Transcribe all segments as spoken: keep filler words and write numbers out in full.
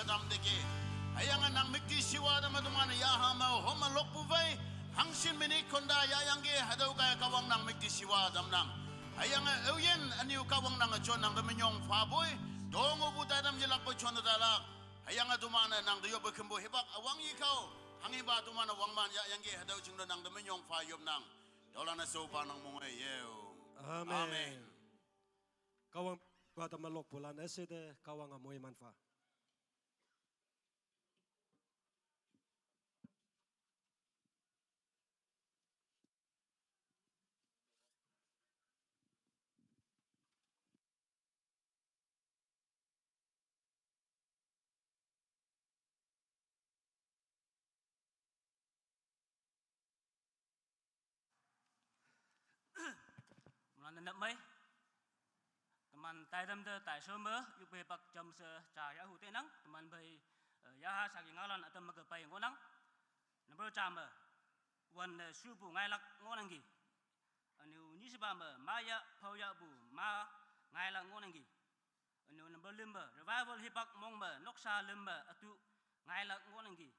Adam deke. Hayang nang mikti siwa dam tumana ya hama homa lokpu vai. Hangsin mini konda ya yang ge hadau kaya kawang nang mikti siwa dam nang. Hayang euyen aniu kawang nang chon nang dam nyong fa boy. Dong obu ta dam yelak boy chon da lak. Hayang tumana nang de yob kembo hebak awang yi kau. Hangi ba tumana wang man ya yang ge hadau ching nang dam nyong fa yob nang. Dolana so pa nang mong yeo. Amen. Amen. Kawang ba dam lok pulan ese de kawang amoy man fa. Mulan nap mai. Teman tai dam de tai som be, yu pe pak jam se cha ya hu te nang, teman bai, eh, ya ha sa ki ngalan atam ma ke pai ngo nang. Number cha me, wan de su bu ngai lak ngo nang gi. Anu ni se ba me, ma ya phau ya bu, ma ngai lak ngo nang gi. Anu number lim be, revival hipak mong be, noksa lim be, atu ngai lak ngo nang gi.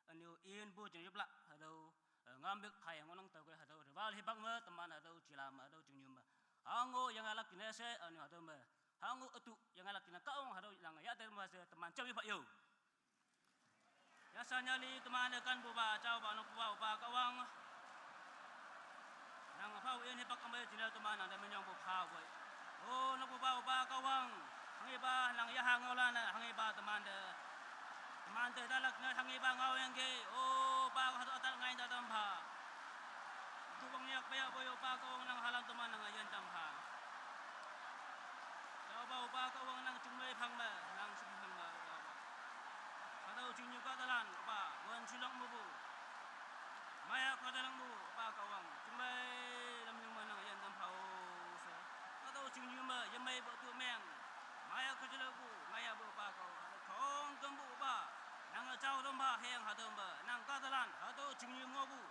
Anu in bu jeng yup la, hadau, eh, ngam bik phai ngonang tau ke hadau, revival hipak me, teman hadau, chila me, hadau, ching yum me. Hango yang alak kine se, anu hadau me. Hango atu yang alak kine kaung hadau yang ya te me se, teman chawi pa yo. Ya sanya li teman de kan bu ba, chau ba, nok bu ba, ba kawang. Nang phau in hipak amai jina teman nang de menyong bu phau boy. Oh, nok bu ba, ba kawang. Hangi ba, nang ya hang ola na, hangi ba teman de. Teman de dalak na, hangi ba ngau yang ge. Oh, ba hadu atal ngai da dam ba. Tu bang yak ba ya boy, oh, ba kawang nang halam teman nang yan dam ba. Ya ba, oh, ba kawang nang chung mai phang ba, nang sum phang ba, ya ba. Kadau ching yu ka dalan, ba, wan chulak mu bu. Maya ka dalan mu, ba kawang. Chumbai lam nyung manang yan dam phao se. Kadau ching yu ma, yamai ba tu meng. Maya ka chulak bu, maya bu ba kawang. Kong gam bu ba. Nang a chao dam ba, heng ha dam ba. Nang ka dalan, hadau ching yu ngo bu.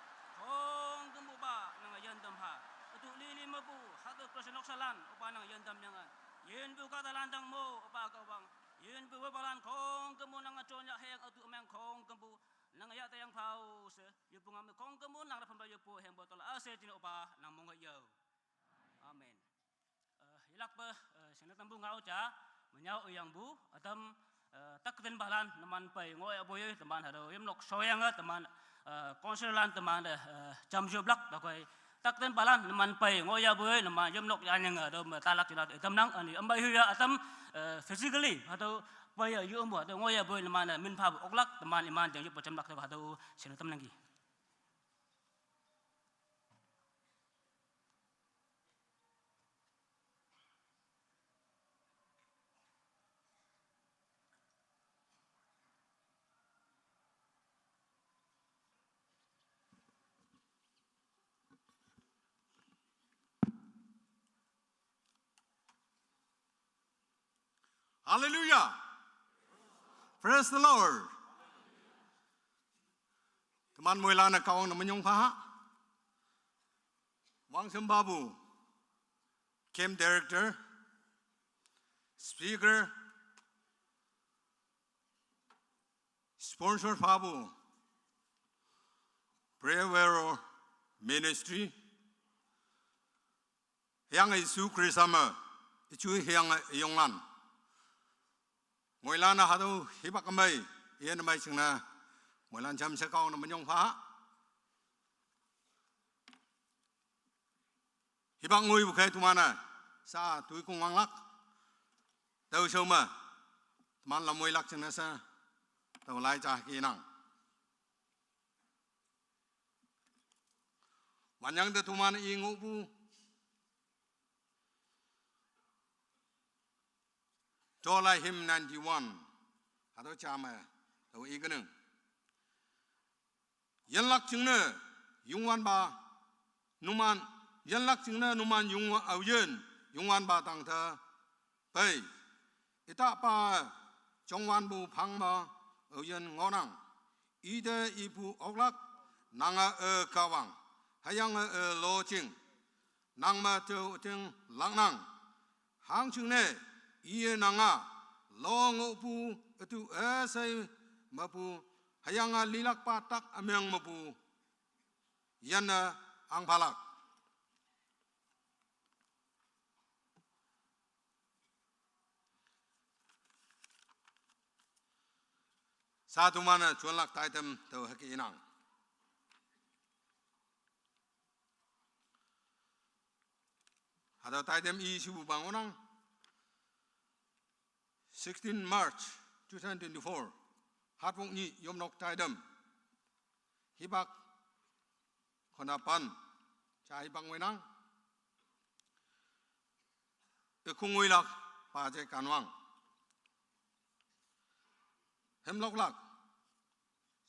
Kong gam bu ba, nang a yan dam ha. Atu li li ma bu, hadau kra se nok salan, ba nang yan dam nyang a. Yen bu ka dalan dang mo, ba kawang. Yen bu ba balan kong gam bu nang a chon ya heng atu meng kong gam bu. Nang ya tayang phao se, yu pu ngam kong kemu nang rapam ba yu pu heng botol ase jin opa nang mong yo. Amen. Eh, ilak ba, eh, sena tambu ngau cha, menyau uyang bu, atam, eh, tak den balan naman pai ngoi aboy teman hado, yem nok soyang teman, eh, konser lan teman de, eh, jam jo blak da koi, tak den balan naman pai ngoi aboy naman yem nok yan yang hado, talak jina etam nang ani ambai huya atam, eh, physically hado, Paya yu mo, hado ngoya boy, lemana min pha oklak, teman iman jeng yu pocham lak, hado sinu tam nanggi. Hallelujah. Praise the Lord. Teman moila na kawang na manyong pha. Wang Sem Babu, camp director, speaker, sponsor Babu, prayer warrior ministry, Hyang Isu Krista ma, ichu hyang yonglan. Moilana hadu hibak amai, iyan amai chingna, moilan jam se kaung na manyong pha. Hibak ngui bukai tumana, sa tui kung wanglak. Tau soma, tuman la moilak chingna sa, tau lai cha ki nang. Manyang de tuman i ngubu. Tola hymn ninety-one. Hado chama. Tau i ganang. Yanlak chingne yungwan ba numan. Yanlak chingne numan yungwa auyen yungwan ba tang ta. Pai, ita pa chongwan bu phang ma, oyen ngonang. Ide ipu oklak, nanga e kawang, hayang e loching, nang ma teu ting langnang. Hang ching ne, iye nanga, Lo ngo pu etu esai mapu hayanga lilak pa tak amyang mapu yana ang phalak. Sa tumana chuan lak taitem tau haki inang. Hado taitem i sibu bangonang. Sixteen March two thousand twenty-four. Hatwong ni yomnok taitem. Hibak kona pan. Cha hibak wenang. Ekungui lak pa je kanwang. Hemlok lak.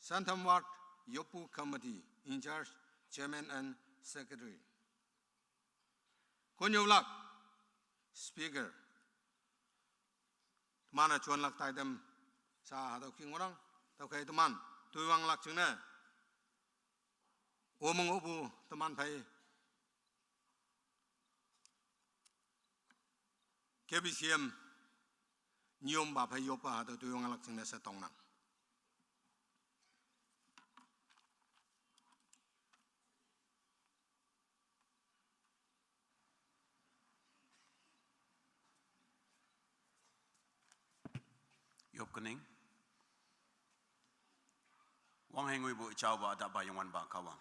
Santam Ward Yopu Committee in charge, Chairman and Secretary. Konyolak, Speaker. Tumana chuan lak taitem sa hado king orang. Tau kai tuman. Tuiwang lak chungne. Omong obu tuman phai. K B C M niyom ba phai yopa hado tuiwang lak chungne sa tongnang. Yop kening. Wang hengui bu ichau ba da ba yongwan ba kawang.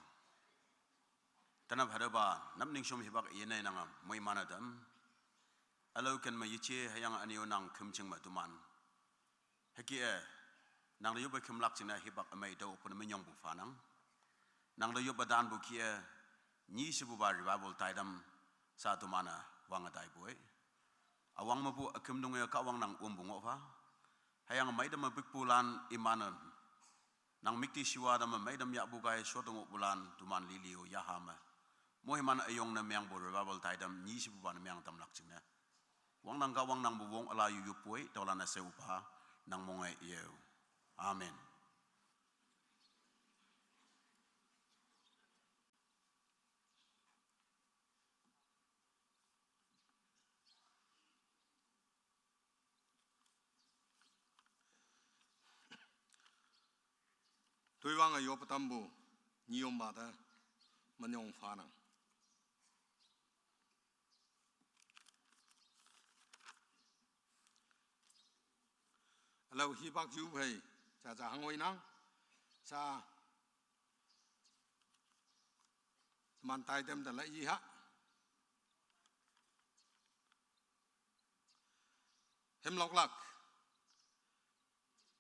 Tanap hado ba nam ning shom hibak yene nangam moi mana dam. Alo ken ma yiche hayang anio nang khimching ma duman. Heki e, nang da yoba khimlak china hibak amai da opun minyong bu fanang. Nang da yoba dan bu ki e, ni sibu ba revival taidam sa dumana wang adai bu e. Awang ma bu akim nung e ka wang nang um bu ngo fa. Hayang mai da ma bik bu lan imanan. Nang mikti siwa da ma mai da mya bu gai so dung bu lan duman lili o ya ha ma. Mo himan ayong na myang bu revival taidam ni sibu ban myang dam lak china. Wang nang ka wang nang bu wong ala yu yu pui, tau la na se upa, nang mong ai yeu. Amen. Tuiwang ayo patambu, niyom bata, manyong fanang. Alau hibak yu phai, cha cha hangoi nang, cha man tai tem da la i ha. Hemlok lak,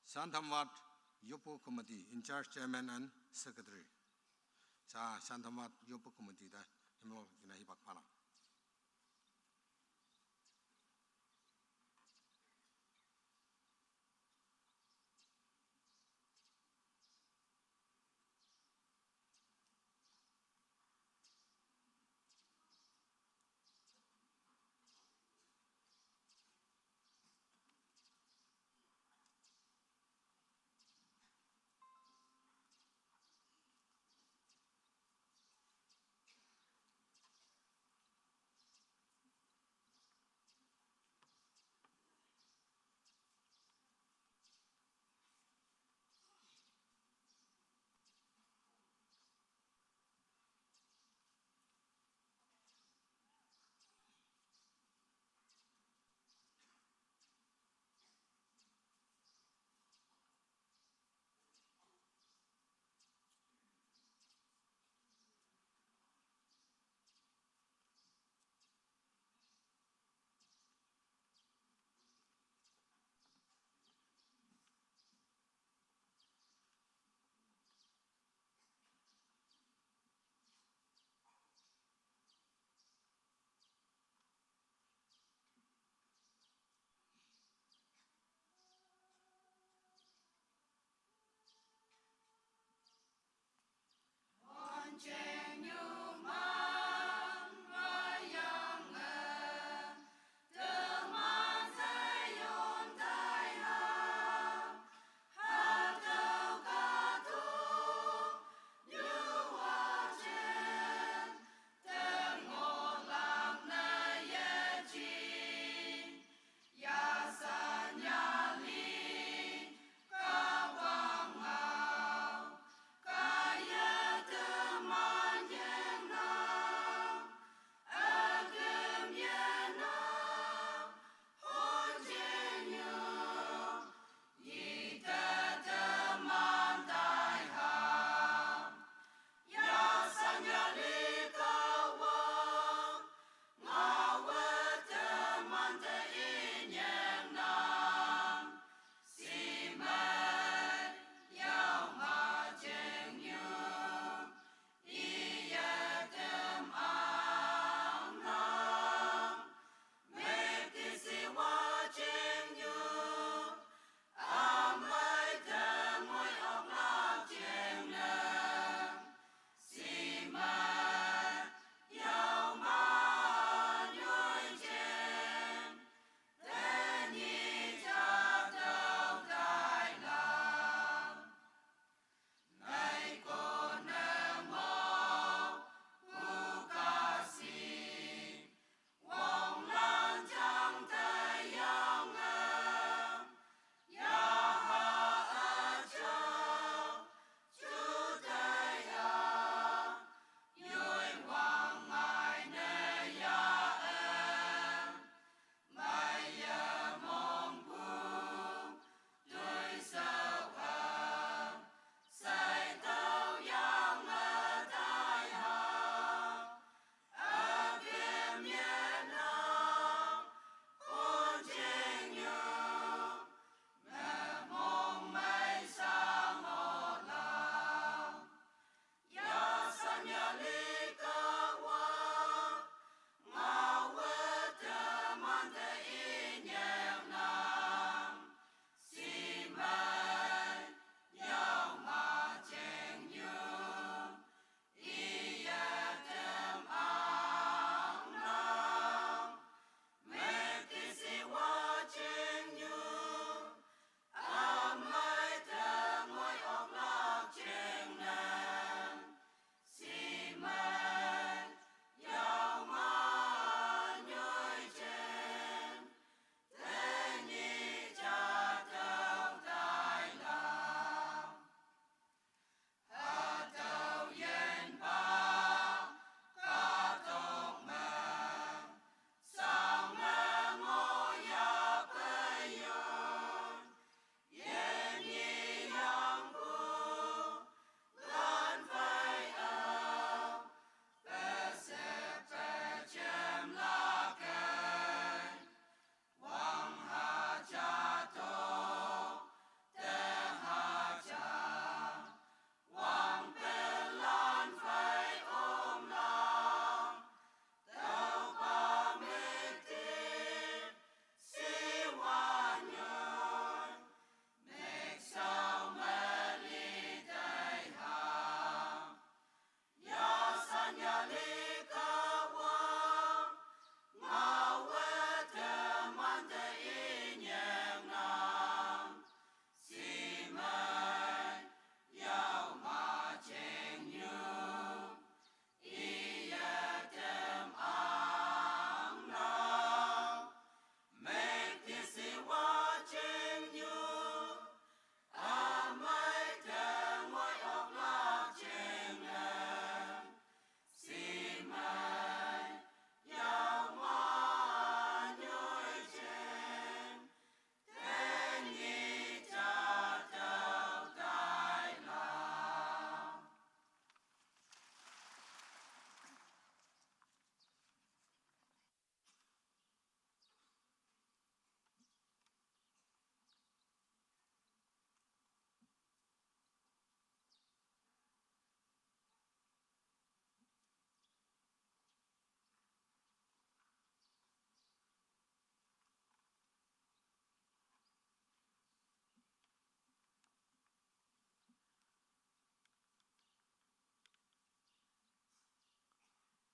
Santhamwat Yopo Committee, in charge chairman and secretary. Sa Santhamwat Yopo Committee da, Hemlok lak ina hibak pala.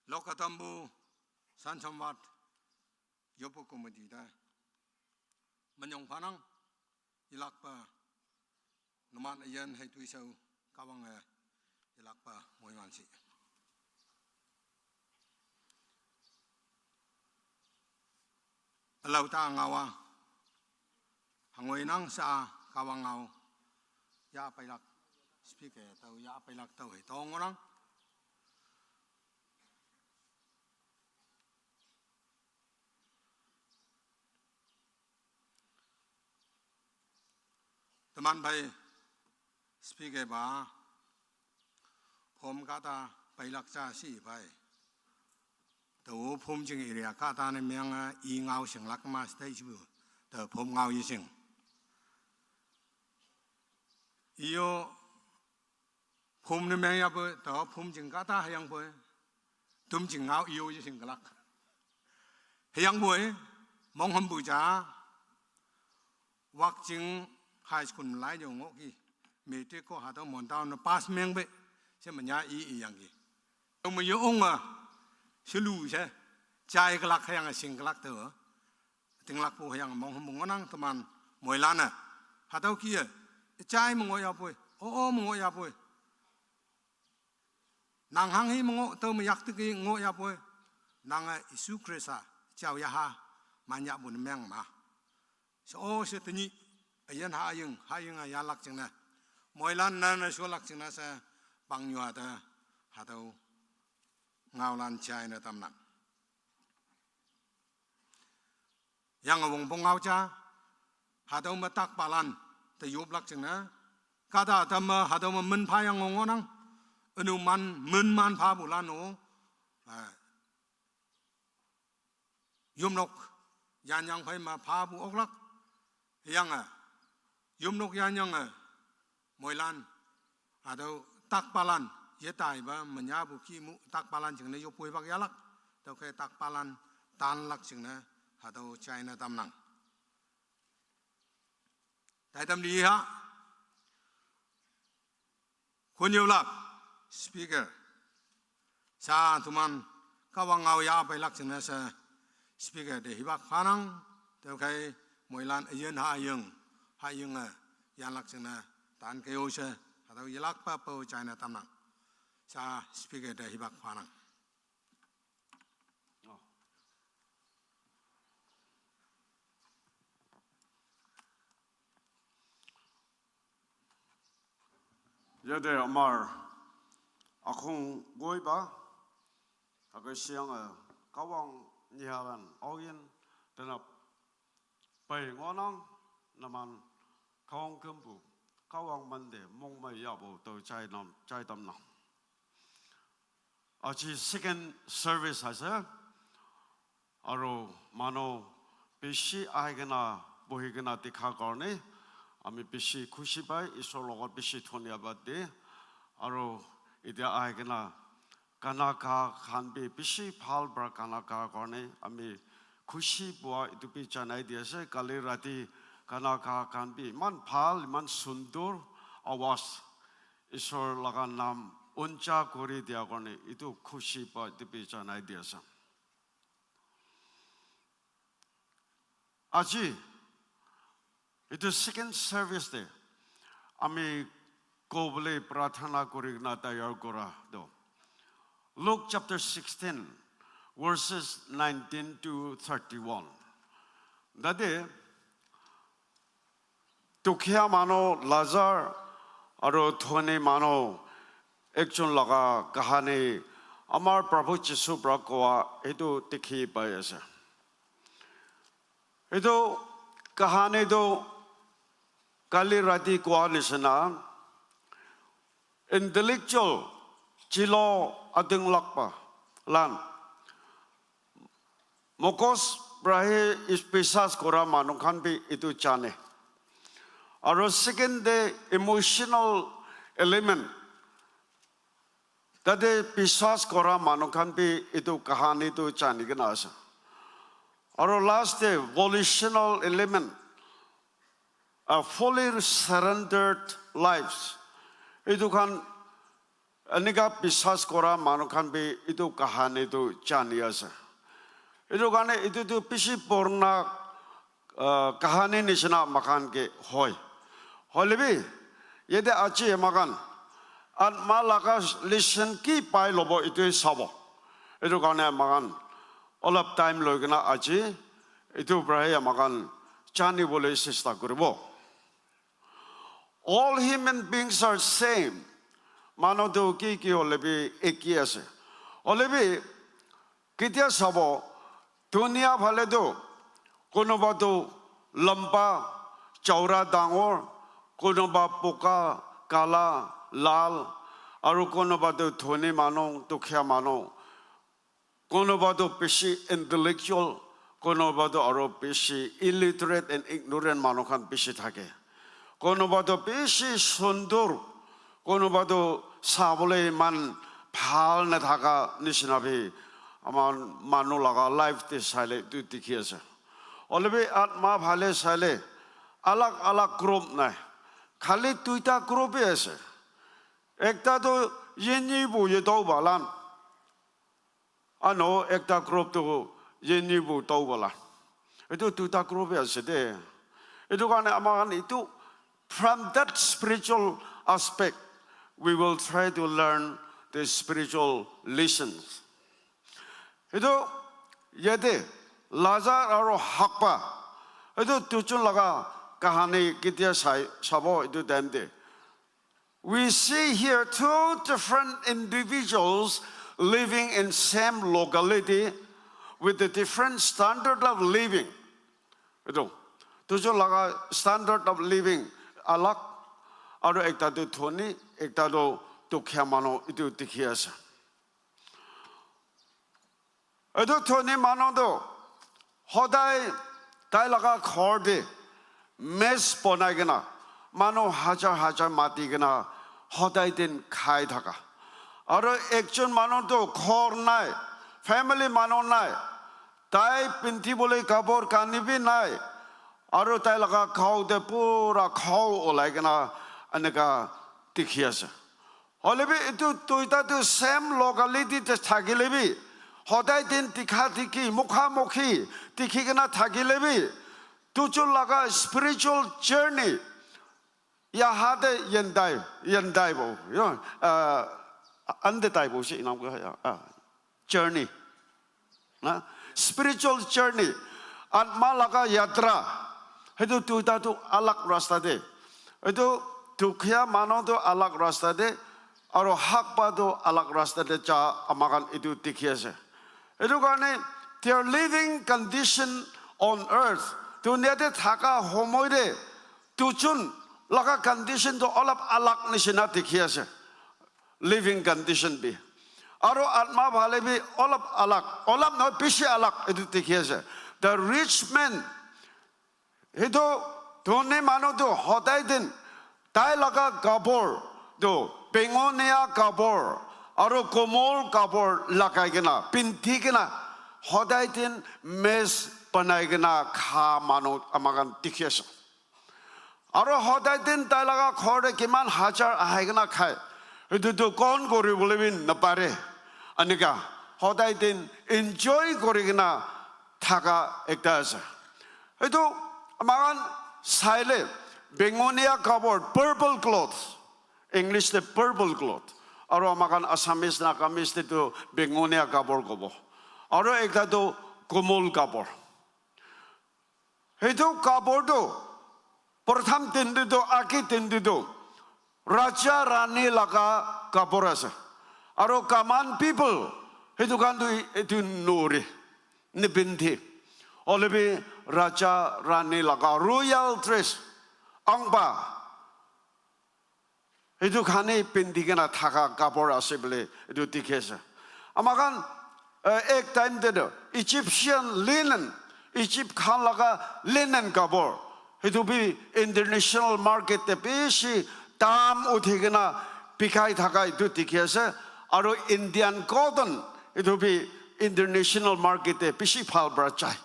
Loka tambu san chamwat yopu komedi da. Manyong phanang ilakpa numan ayan hai tuisau kawang eh ilakpa moyuan si. Alau ta ngawa hangoi nang sa kawang ngau ya pailak speaker tau ya pailak tau he tong orang. Teman bai speaker ba phom kata pailak cha si bai. Tau phom jing area kata ne miang i ngau sing lak ma stai sibu. Tau phom ngau yi sing. Iyo phom ne miang ya bai tau phom jing kata hayang bai. Tum jing ngau iyo yi sing kalak. Hayang bai mong ham bu ja. Wakching High School lai jo ngo ki matric ko hato mon town na pass meng be se manya i i yang ki. Tong me yo ong a silu se chai kalak hayang sing kalak to. Ting lak pu hayang mong hum ngonang teman moilana. Hato ki e chai mo ngo ya poi. O o mo ngo ya poi. Nang hang hi mo ngo to mo yak tik ngo ya poi. Nang a Isu Krista chao ya ha manya bu meng ma. So o se tini ayan ha ayung ha ayung a yalak ching na. Moilan na na sholak ching na sa bang yua ta hatau ngau lan chai na tam nang. Yang wong pong ngau cha hatau ma tak palan te yup lak ching na. Kata tam ma hatau ma men pha yang ngong nang. Anu man men man pha bu lan o. Yumnok yan yang phai ma pha bu oklak yang a yumnok yan yang a moilan ado tak palan ye tai ba manya bu ki mu tak palan jing ne yo pui bak yalak to ke tak palan tan lak jing ne ado China tam nang tai tam di ha. Khunyu lak speaker. Sa tuman kawang ngau ya pai lak chena sa speaker de hibak phanang te kai moilan ayen ha ayung ha ayung a yan lak chena tan ke yo se hatau yelak pa po China tamnang. Sa speaker de hibak phanang. Yate amar akhung goi ba akai siang a kawang niharan aoyin tenap pai ngonang naman kawang kempu kawang mande mongmai yabo to chai nam chai tam nam. Aji second service ase, aro manu bishi ahi kena bohi kena dikha karne ami bishi khushi pai, Isor logot bishi dhonyabad de. Aro etia ahi kena gana ga khan bi bishi bhal para gana ga karne ami khushi pua etu bi janai di ase. Kali rati gana ga khan bi eman bhal, eman sundur awaz. Isor laga nam uncha kuri dia karne etu khushi pa etu bi janai di ase. Aji etu second service te ami kobole prarthana kuri kena tayar kura do. Luke chapter sixteen, verses nineteen to thirty-one. Tate dukhiya manu Lazar aro dhoni manu ekjon laga kahani amar Prabhu Jisu pra kowa etu dikhi pai ase. Etu kahani tu kali rati kowa nishina intellectual chilo ading lakpa lan mokos prahe is bisas kora manu khan bi etu jane. Aro second day emotional element tate bisas kora manu khan bi etu kahani tu jani kena ase. Aro last day volitional element, a fully surrendered lives. Etu khan Enika biswas kora manu khan bi etu kahani tu jani ase. Etu karne etu tu bishi purana, ah, kahani nishina makhan ke hoi. Hoile bi, yate aji makhan atma laga lesson ki pai lobo etu sabo. Etu karne makhan olop time loi kena aji etu para he makhan jani bole chesta koribo. All human beings are same. Manu tu ki ki hole bi eki ase. Hole bi ketia sabo, dunia phale tu kunuba tu lamba, chaura, dangor, kunuba boga, kala, lal, aru kunuba tu dhoni manu, dukhia manu, kunuba tu bishi intellectual, kunuba tu aro bishi illiterate and ignorant manu khan bishi thake. Kunuba tu bishi sundur, kunuba tu sabole iman bhal nathaka nishina bi amar manu laga life te saile tu dikhi ase. Hoile bi atma phale saile alag alag group nai. Khali duita group hi ase. Ekta tu yinyi bu yedou balan. Ano ekta group tu yeni bu tau bala. Itu duita group ase de. Itu karne ama khan itu, from that spiritual aspect, we will try to learn the spiritual lessons. Itu yate Lazar aro Hakpa, itu dujon laga kahani ketia sai sabo itu time te. We see here two different individuals living in same locality with a different standard of living. Itu, dujon laga standard of living alag, aro ekta tu dhoni, ekta tu dukhia manu, itu dikhi ase. Etu dhoni manu tu hodai tai laga ghor te mess bonai kena manu hajar hajar mati kena hodai din khai thaka. Aro ekjon manu tu ghor nai, family manu nai, tai pindi bole kabor kani bi nai, aro tai laga ghao te pura ghao olai kena eneka dikhi ase. Hoile bi etu duita tu same locality te thakile bi, hodai din dikha dikhi, mukha mukhi dikhi kena thakile bi, dujon laga spiritual journey yaha te yendai, yendai bo, you know, uh, ande tai bo si inam ko, uh, journey. Na? Spiritual journey, atma laga yatra, etu duita tu alag rasta te, etu dukhia manu tu alag rasta te, aro Hakpa tu alag rasta te ja ama khan etu dikhi ase. Etu karne their living condition on earth, dunia te thaka homoi te dujon laga condition tu olop alag nishina dikhi ase. Living condition bi. Aro atma phale bi olop alag, olop nohoi, bishi alag etu dikhi ase. The rich man, etu dhoni manu tu hodai din tai laga kabor tu bengonia kabor aro komol kabor lagai kena, pindi kena, hodai din mess banai kena kha manu ama khan dikhi ase. Aro hodai din tai laga ghor te kiman hajar ahai kena khai. Etu tu kon kori bole bi napare. Anika hodai din enjoy kori kena thaka ekta ase. Etu ama khan saile bengonia kabor, purple cloth. English te purple cloth. Aro ama khan Assamese, Nagamese te tu bengonia kabor kobo. Aro ekta tu komol kabor. Etu kabor tu, pratham din te tu, agi din te tu, raja rani laga kabor ase. Aro common people, etu khan tu etu nore, nipindi. Hoile bi raja rani laga royal dress, angba, etu khan he pindi kena thaka kabor ase bole etu dikhi ase. Ama khan, eh, ek time te tu Egyptian linen, Egypt khan laga linen kabor, etu bi international market te bishi dam uthi kena bikai thaka etu dikhi ase. Aro Indian cotton, etu bi international market te bishi bhal para jai.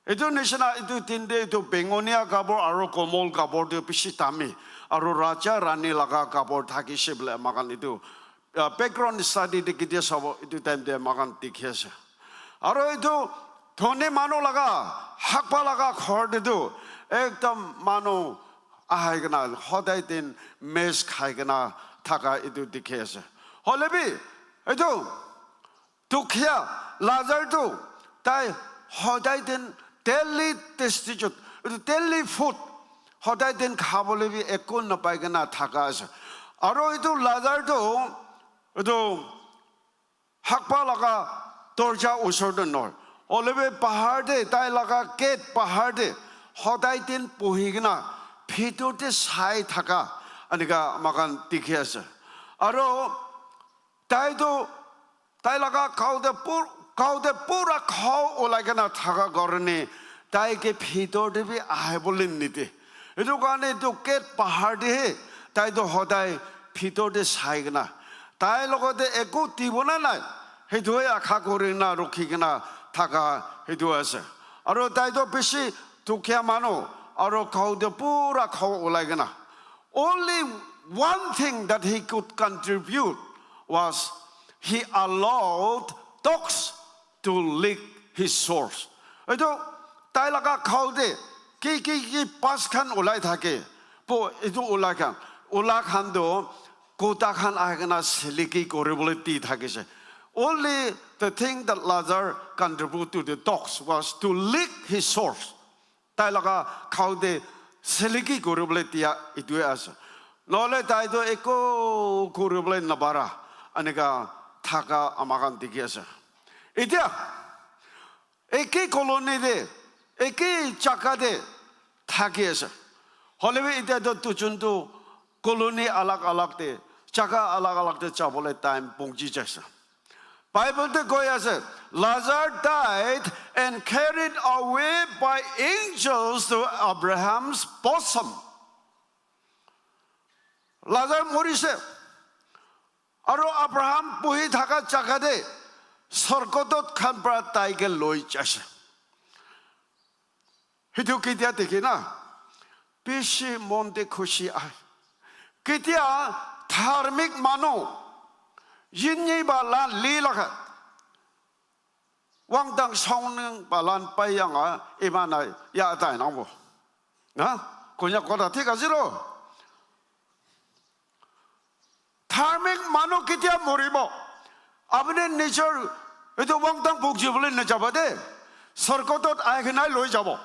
Etu nishina etu din te etu bengonia kabor aro komol kabor tu bishi dami. Aro raja rani laga kabor thakise bole ama khan etu uh, background study te ketia sabo, etu time te moikhan dikhi ase. Aro etu dhoni manu laga, hakpa laga ghor te tu ekdam manu ahai kena hodai din mess khai kena thaka etu dikhi ase. Hoile bi etu dukhia Lazar tu tai hodai din daily destitute, etu daily food, hodai din khabole bi ekko napai kena thaka ase. Aro etu Lazar tu etu hakpa laga dorja usor te nor. Hoile bi bahar te, tai laga gate bahar te hodai din buhi kena bhitor te sai thaka anika moikhan dikhi ase. Aro tai tu tai laga khao te pur-, khao te pura khao ulai kena thaka karone tai ke bhitor te bi ahibole nide. Etu karone etu gate bahar te he tai tu hodai bhitor te sai kena tai logote eku dibo na nai, hetu he akha kuri kena rukhi kena thaka hetu ase. Aro tai tu bishi dukhia manu, aro khao te pura khao ulai kena. Only one thing that he could contribute was he allowed dogs to lick his sores. Etu tai laga khao te ki ki ki pas khan ulai thake, po etu ulai khan, ula khan tu kuta khan ahi kena siliki kori bole di thakise. Only the thing that Lazar contribute to the dogs was to lick his sores. Tai laga khao te siliki kori bole dia etu he ase. Nohole tai tu ekko kori bole napara anika thaka moikhan dikhi ase. Etia eke colony te, eke jaga te thaki ase. Hoile bi etia tu dujon tu colony alag alag te, jaga alag alag te jabole time pongji jaise. Bible te koi ase, Lazar died and carried away by angels to Abraham's bosom. Lazar morise. Aro Abraham buhi thaka jaga te sorgotot khan para tai ke loi jaise. Hitu ketia dikhi na? Bishi mon te khushi ahe. Ketia dharmik manu, yinyi ba lan li laga, wangdang songning ba lan pai yang a, imana ya tai nang bo. Na? Kunya kota thik ase ro? Dharmik manu ketia moribo? Apuni nijor etu wangtang bukji bole najaba de. Sorgotot ahi kena loi jabo.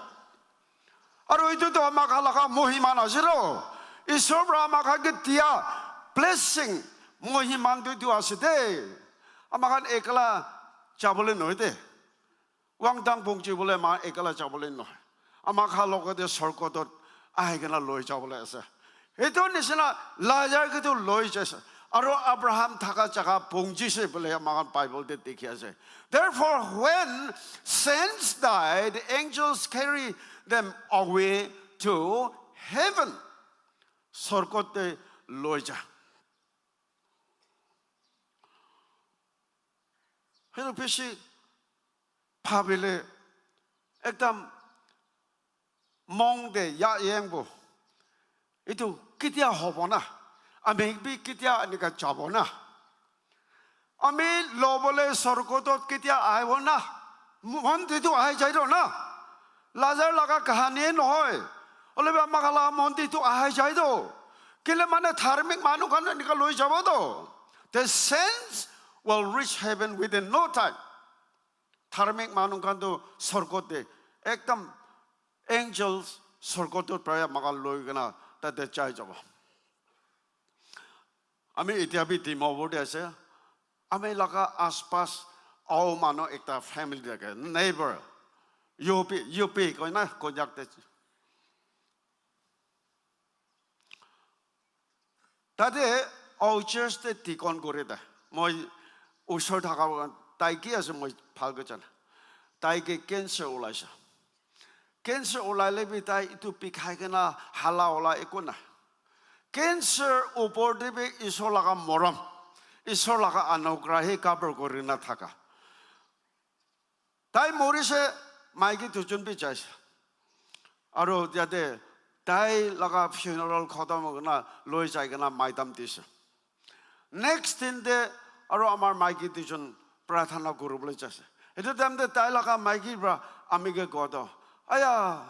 Aru etu tu ama khan laga mohiman ase ro. Isor para ama khan ke dia blessing, mohiman tu etu ase de. Ama khan ekla jabole nohoi de. Wangtang bukji bole ama ekla jabole nohoi. Ama khan logote sorgotot ahi kena loi jabole ase. Etu nisina Lazar ke tu loi jaise. Aru Abraham thaka jaga pungjise bole ama khan Bible te dikhi ase. Therefore, when saints died, angels carry them away to heaven. Sorgot te loi ja. Henu bishi bhabile ekdam mong de ya yeng bo. Etu ketia hobo na? Ami bi ketia enika jabo na? Ami lobole sorgotot ketia ahibo na? Mon te tu ahi jai do na? Lazar laga kahani nohoi. Ole bi ama khan laga mon te tu ahi jai do. Kile mane dharmik manu khan enika loi jabo do. The saints will reach heaven within no time. Dharmik manu khan tu sorgot te ekdam angels sorgot te prai ama khan loi kena tate jai jabo. Ami etia bi Dimapur te ase. Ami laga aspas ao manu ekta family thake, neighbor, U P, U P koi na Konyak te. Tate ao church te deacon kore ta. Moi usor thaka tai ki ase moi bhal ke jana. Tai ke cancer ulaise. Cancer ulaile bi tai etu bikhai kena hala ula eku nai. Cancer upor te bi Isor laga morom, Isor laga anugrah he cover kuri na thaka. Tai morise, maiki dujon bi jaise. Aru yate tai laga funeral khotom hoi kena loi jai kena maitam dise. Next din te aro amar maiki duijon prarthana kuribole jaise. Etu time te tai laga maiki para ami ke koa toh, "Aya,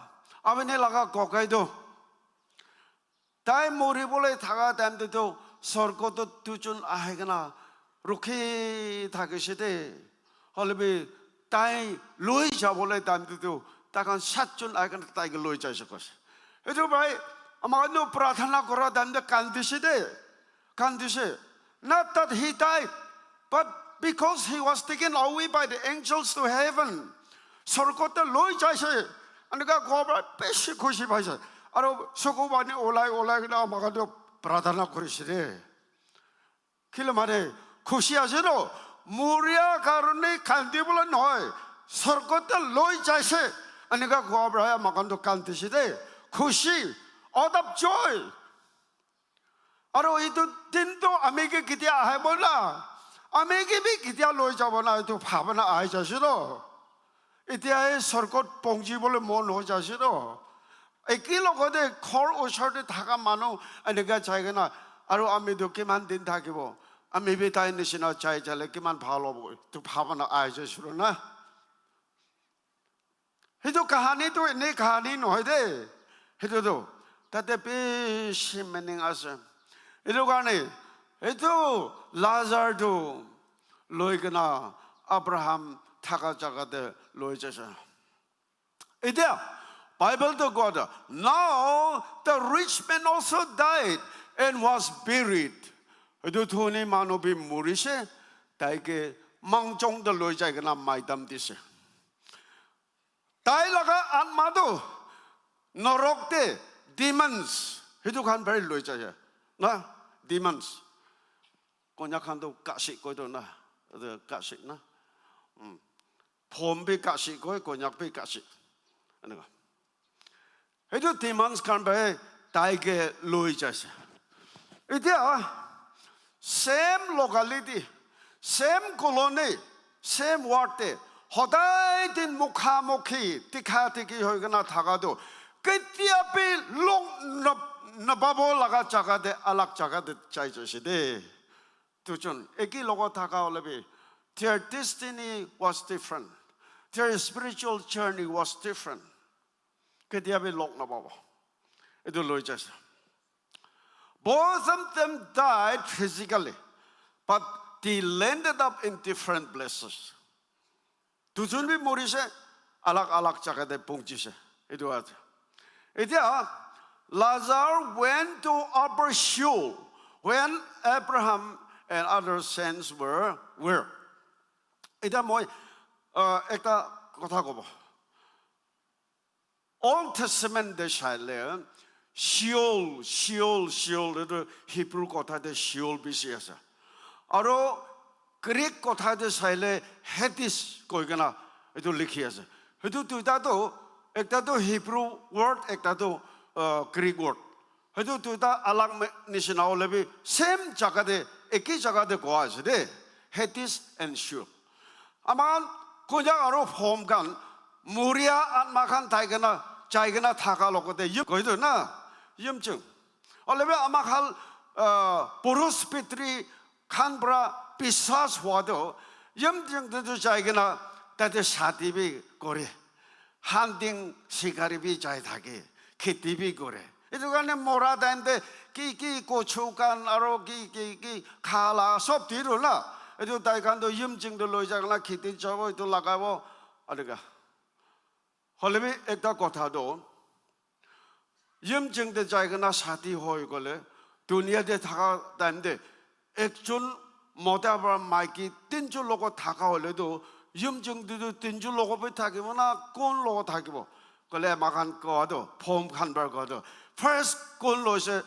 apni laga kokai toh, tai moribole thaka time te toh sorgo toh duijon ahi kena rukhi thakise de. Hoile bi tai loi jabole time te toh tai khan satjon ahi kena tai ke loi jaise," koise. Etu bhai, ama khan toh prarthana kora time te kandise de. Kandise. Not that he died, but because he was taken away by the angels to heaven. Sorgot te loi jaise. Eneka koa para bishi khushi paise. Aro soku pani olai olai kena ama khan toh prarthana kurise de. Kile mane khushi ase no? Moria karone kandibole nohoi. Sorgot te loi jaise. Eneka koa para ama khan toh kandise de. Khushi. Out of joy. Aro etu din toh ami ke ketia ahibo na, ami ke bi ketia loi jabo na, etu bhabana ahi jaise toh. Etia ei sorgot pohonchibole mon hoi jaise toh. Eki logote ghor osor te thaka manu eneka jai kena, aro ami toh kiman din thakibo? Ami bi tai nishina jai jale kiman bhal hobo? Etu bhabana ahi jaise toh na. Etu kahani tu ene kahani nohoi de. Etu tu tate bishi meaning ase. Etu karne etu Lazar tu loi kena Abraham thaka jaga te loi jaise. Etia Bible tu koa toh, "Now the rich man also died and was buried." Etu dhoni manu bi morise, tai ke mangjong te loi jai kena maitam dise. Tai laga atma tu norok te demons, etu khan bhari loi jai na, demons. Konyak khan tu kasi koi tu na, etu kasi na. Mm. Phom bi kasi koi, Konyak bi kasi. Eneka. Etu demons khan bhari tai ke loi jaise. Etia same locality, same colony, same ward te hodai din mukha mukhi, tikha tikhi hoi kena thaka tu ketia bi log na-, napabo laga jaga te, alag jaga te jai jaise de. Duijon eki logot thaka hole bi, their destiny was different. Their spiritual journey was different. Ketia bi log napabo. Etu loi jaise. Both of them died physically, but they landed up in different places. Duijon bi morise, alag alag jaga te pohonchise. Etu ase. Etia, Lazar went to upper Sheol when Abraham and other saints were, were. Etia moi, uh, ekta kotha kobo. Old Testament te saile, Sheol, Sheol, Sheol, etu Hebrew kotha te Sheol bishi ase. Aro Greek kotha te saile Hades koi kena etu likhi ase. Etu duita tu, ekta tu Hebrew word, ekta tu, uh, Greek word. Etu duita alag me-, nishina hole bi same jaga te, eki jaga te koa ase de. Hades and Sheol. Ama khan Konyak aro Phom khan moria atma khan tai kena, jai kena thaka logote yim koi tu na, yimchung. Hole bi ama khan, ah, purush pitri khan para biswas hua tu yimchung te tu jai kena tate shadi bi kore. Hunting, shikari bi jai thake, kheti bi kore. Etu karne mora time te ki ki kochu khan aro ki ki ki khala sob di do na. Etu tai khan toh yimchung te loi jai kena kheti jabo, etu lagabo, eneka. Hole bi ekta kotha toh, yimchung te jai kena shadi hoi gole, dunia te thaka time te ekjon mota para maiki tinjon logot thaka hole tu, yimchung te tu tinjon logot bi thakibo na, kon logot thakibo? Kole ama khan koa tu, Phom khan para koa tu, first kon loise,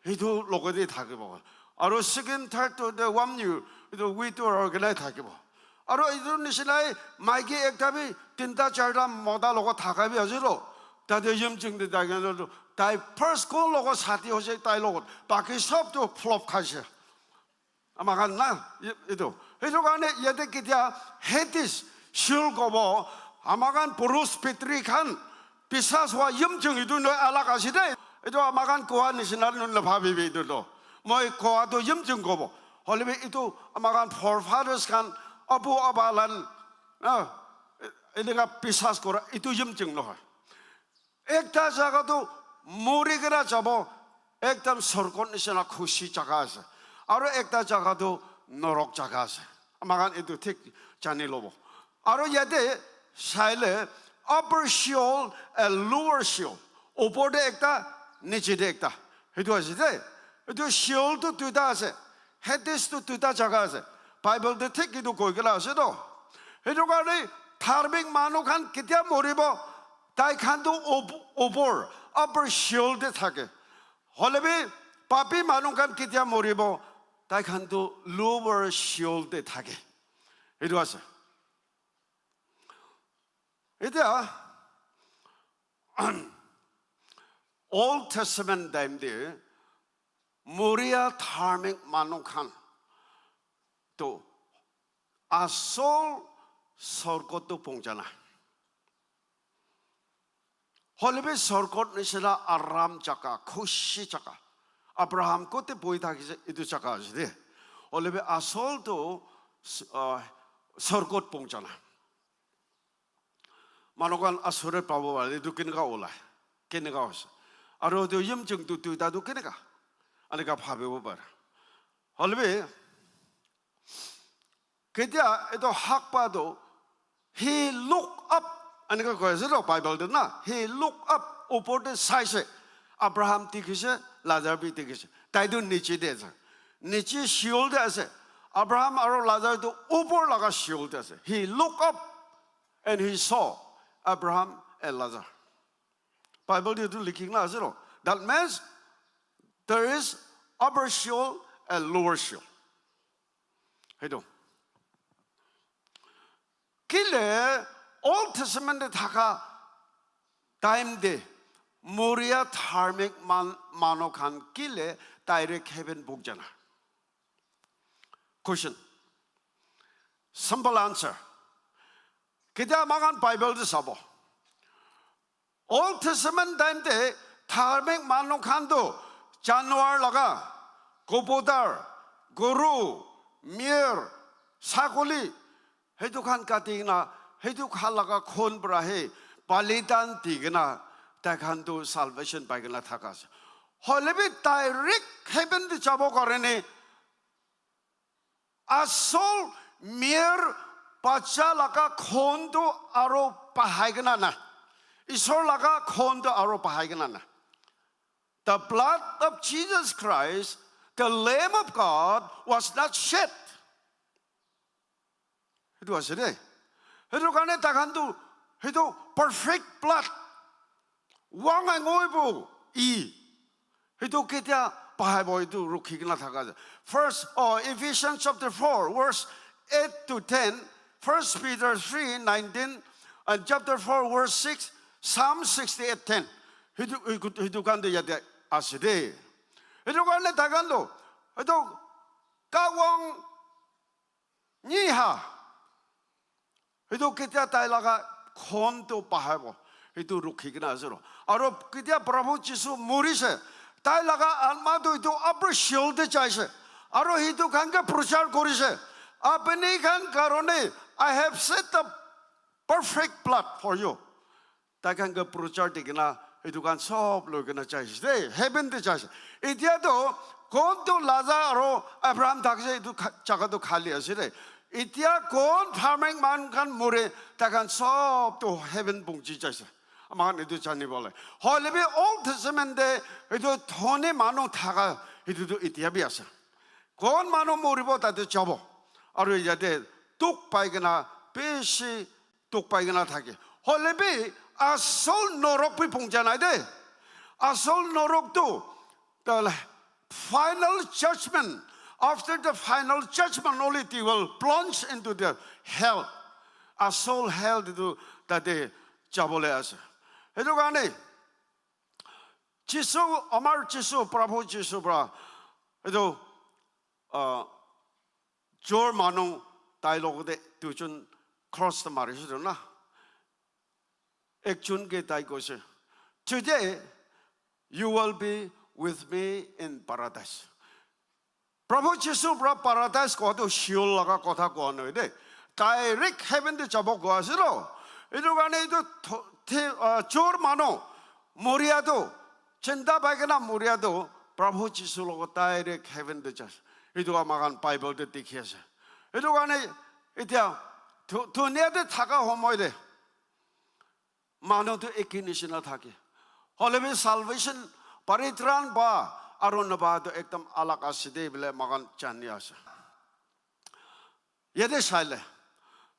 etu logot te thakibo. Aro second, third tu the one you, etu widow aro kenai thakibo. Aro etu nishinai maiki ekta bi tinta charta mota logot thaka bi ase lo. Tate yimchung te tai kena tu, tai first kon logot shadi hoise tai logot. Baki sob tu flop khaise. Ama khan na, e-, etu. Etu karne yate ketia Hades, Sheol kobo, ama khan purush pitri khan, biswas hua yimchung etu noi alag ase de. Etu ama khan koa nishina noi nabhabibi etu toh. Moi koa tu yimchung kobo. Hoilebi etu ama khan forefathers khan abu aba lan, ah, eneka biswas kora etu yimching nohoi. Ekta jaga tu mori kena jabo, ekdam sorgot nishina khushi jaga ase. Aro ekta jaga tu norok jaga ase. Ama khan etu thik jani lobo. Aro yate saile upper Sheol and lower Sheol. Upor te ekta, niche te ekta. Hetu ase de. Etu Sheol tu duita ase. Hades tu duita jaga ase. Bible te thik etu koi kena ase to. Hetu karne dharmik manu khan ketia moribo? Tai khan tu up-, upor, upper Sheol te thake. Hoilebi papi manu khan ketia moribo? Tai khan tu lower Sheol te thake. Etu ase. Etia Old Testament time te moria dharmik manu khan tu asol sorgot tu pongja nai. Hoilebi sorgot nishina aram jaga, khushi jaga. Abraham kote bohi thakise etu jaga ase de. Hoilebi asol tu, ah, sorgot pongja nai. Manu khan asore pabo pare, etu keneka olai, keneka hoise. Aro etu yimching tu duita tu keneka? Eneka bhabibo pare. Hoilebi, ketia etu hak pa tu, he look up, eneka koi ase to Bible te na, he look up, upor te saise, Abraham dikhise, Lazar bi dikhise. Tai tu niche te ase. Niche Sheol te ase. Abraham aro Lazar tu upor laga Sheol te ase. He look up and he saw Abraham and Lazar. Bible te tu likhi kena ase to. That means there is upper Sheol and lower Sheol. Hetu. Kile Old Testament te thaka time te moria dharmik man, manu khan kile direct heaven pongja nai? Question. Simple answer. Ketia ama khan Bible te sabo. Old Testament time te dharmik manu khan tu janwar laga, kobotar, goru, mir, sakoli, hetu khan kati kena, hetu khan laga khon para he balidan di kena, tai khan tu salvation pai kena thaka ase. Hoilebi direct heaven te jabo karne asol mir bacha laga khon tu aro bahai kena na. Isor laga khon tu aro bahai kena na. The blood of Jesus Christ, the Lamb of God, was not shed. Hetu ase de. Hetu karne tai khan tu, hetu perfect blood. Wang ai ngoi bu i. Hetu ketia bahai bo, hetu rukhi kena thaka ase. First, oh, Ephesians chapter four, verse eight to ten, First Peter three nineteen, and chapter four, verse six, Psalm sixty-eight ten. Hetu, hetu, hetu khan tu yate ase de. Hetu karne tai khan tu, hetu kawang Niha. Hetu ketia tai laga khon tu bahai bo. Hetu rukhi kena ase ro. Aro ketia Prabhu Jisu morise, tai laga atma tu hetu upper Sheol te jaise. Aro hetu khan ke prochar korise. Apni khan karone, I have set the perfect blood for you. Tai khan ke prochar di kena, etu khan sob loi kena jaise de, heaven te jaise. Etia to, kon to Lazar aro Abraham thakse, etu kha-, jaga to khali ase de. Etia kon dharmik man khan more, tai khan sob to heaven pungji jaise. Ama khan etu jani bole. Hoile bi Old Testament te, etu dhoni manu thaka, etu to etia bi ase. Kon manu moribo tate jabo. Aro yate dukh pai kena, bishi dukh pai kena thake. Hoile bi asol norok bi pungja nai de. Asol norok tu, the final judgment, after the final judgment only they will plunge into the hell. Asol hell tu tate jabole ase. Hetu karne, Jisu, amar Jisu, Prabhu Jisu pra, etu, ah, jor manu tai logote duijon cross te marise tu na. Ekjon ke tai koise, "Today you will be with me in paradise." Prabhu Jisu pra paradise kowa tu Sheol laga kotha kowa nohoi de. Direct heaven te jabo kowa ase lo. Etu karne etu tho-, the-, ah, chor manu, moria tu, chinta pai kena moria tu, Prabhu Jisu logot direct heaven te jai ase. Etu ama khan Bible te dikhi ase. Etu karne etia du-, dunia te thaka homoi te manu tu eki nishina thake. Hoile bi salvation, paritran ba aro naba tu ekdam alag ase de bole moikhan jani ase. Yate saile,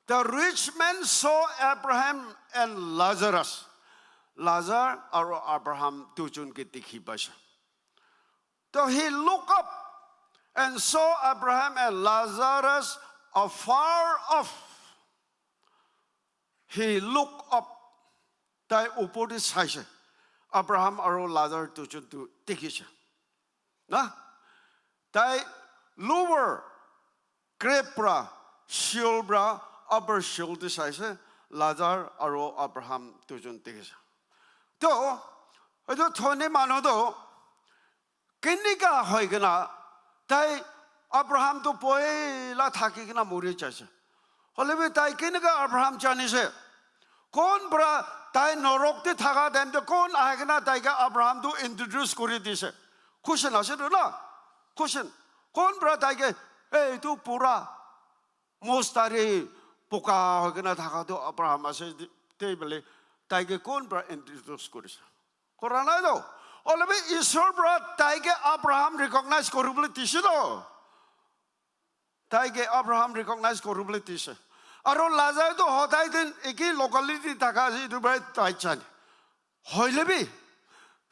the rich man saw Abraham and Lazarus. Lazar aro Abraham dujon ke dikhi paise. So he looked up and saw Abraham and Lazarus afar off. He looked up. Tai upor te saise. Abraham aro Lazar dujon tu dikhise. Na? Tai lower grave pra, Sheol pra, upper Sheol te saise. Lazar aro Abraham dujon dikhise. To, etu dhoni manu tu kenika hoi kena tai Abraham tu poila thaki kena mori jaise. Hoile bi tai kenika Abraham janise? Kon pra tai norok te thaka time te kon ahi kena tai ke Abraham tu introduce kuri dise? Question ase tu na? Question. Kon pra tai ke, "Ei, tu pura mustari puka hoi kena thaka tu Abraham ase," te bole tai ke kon pra introduce kurise? Kora nai to. Hoile bi Isor pra tai ke Abraham recognize kuribole dise to. Tai ke Abraham recognize kuribole dise. Aro Lazar tu hodai din eki locality thaka ase, etu pra tai jane. Hoile bi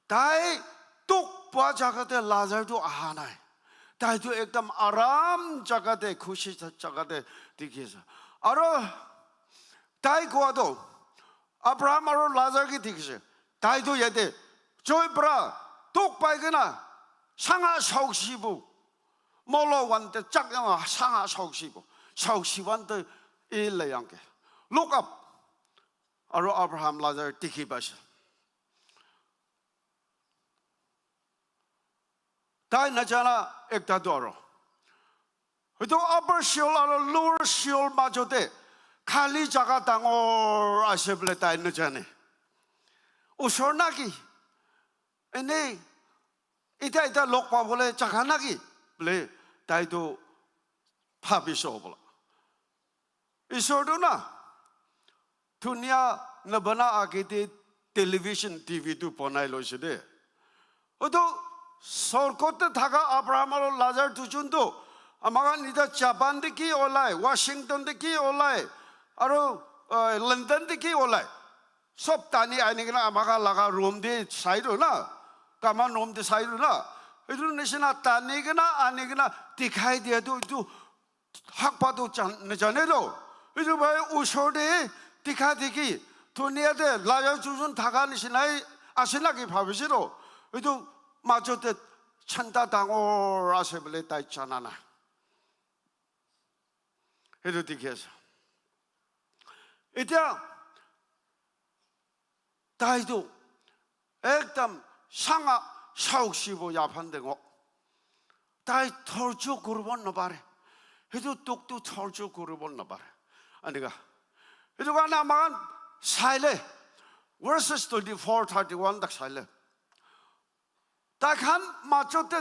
tai dukh pua jaga te Lazar tu aha nai. Tai tu ekdam aram jaga te, khushi jaga te dikhi ase. Aro tai kowa to Abraham aro Lazar ke dikhise. Tai tu yate choi pra dukh pai kena sanga saoksi bu. Molo wan te chak yang sanga saoksi bu. Saoksi wan te i le yang ke. Look up. Aro Abraham Lazar dikhi paise. Tai najana ekta tu aro. Etu upper Sheol aro lower Sheol majo te khali jaga dangor ase bole tai najane. Usor na ki? Ene, ita ita log pabole jaga na ki? Bole tai tu bhabise hobola. Isor tu na, dunia nabana age te television, T V tu banai loise de. Utu sorgot te thaka Abraham aro Lazar dujon tu, ama khan ita Japan te ki olai, Washington te ki olai, aro, eh, London te ki olai. Sob tani ani kena ama khan laga room te sai do na, common room te sai do na. Etu nisina tani kena ani kena dikhai dia tu, etu hakpa tu jan-, najane to. Etu bhai usor te dikha dikhi, dunia te Lazar dujon thaka nisina ase na ki bhabise to. Etu majo te chanta dangor ase bole tai jana nai. Etu dikhi ase. Etia tai tu ekdam sanga saoksi bo yaphan dengo. Tai dhorjo kuribo napare. Etu dukh tu dhorjo kuribo napare. Anika. Etu karne ama khan saile, verses twenty-four, thirty-one tak saile. Tai khan majo te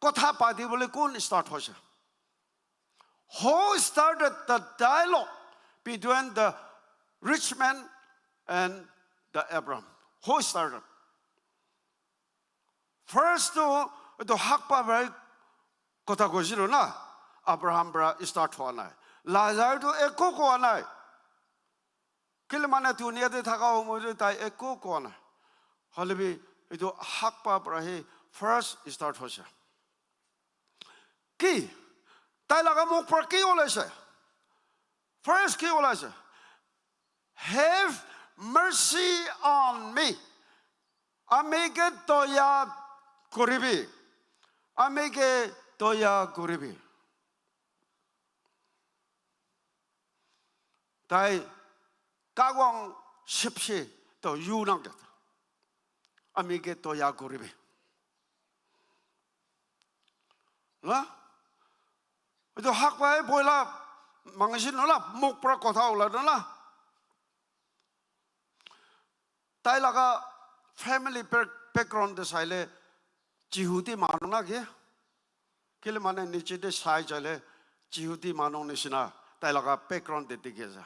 kotha pati bole kun start hoise? Who started the dialogue between the rich man and the Abraham? Who started? First tu etu hakpa para kotha koisilo na, Abraham para start hua nai. Lazar tu eko koa nai. Kile mane dunia te thaka homoi te tai eko koa nai. Hoile bi etu hakpa para hi first start hoise. Ki? Tai laga mukh para ki olaise? First ki olaise? "Have mercy on me." Ami ke doya koribi. Ami ke doya koribi. Tai kagwang sipsi to yu nang de. Ami ke doya koribi. Na? Etu hak pai boila mangisi nola muk pra kotha ulai nola. Tai laga family background te saile Jihudi manu na ke? Kile mane niche te sai chale Jihudi manu nisina tai laga background te dikhi ase.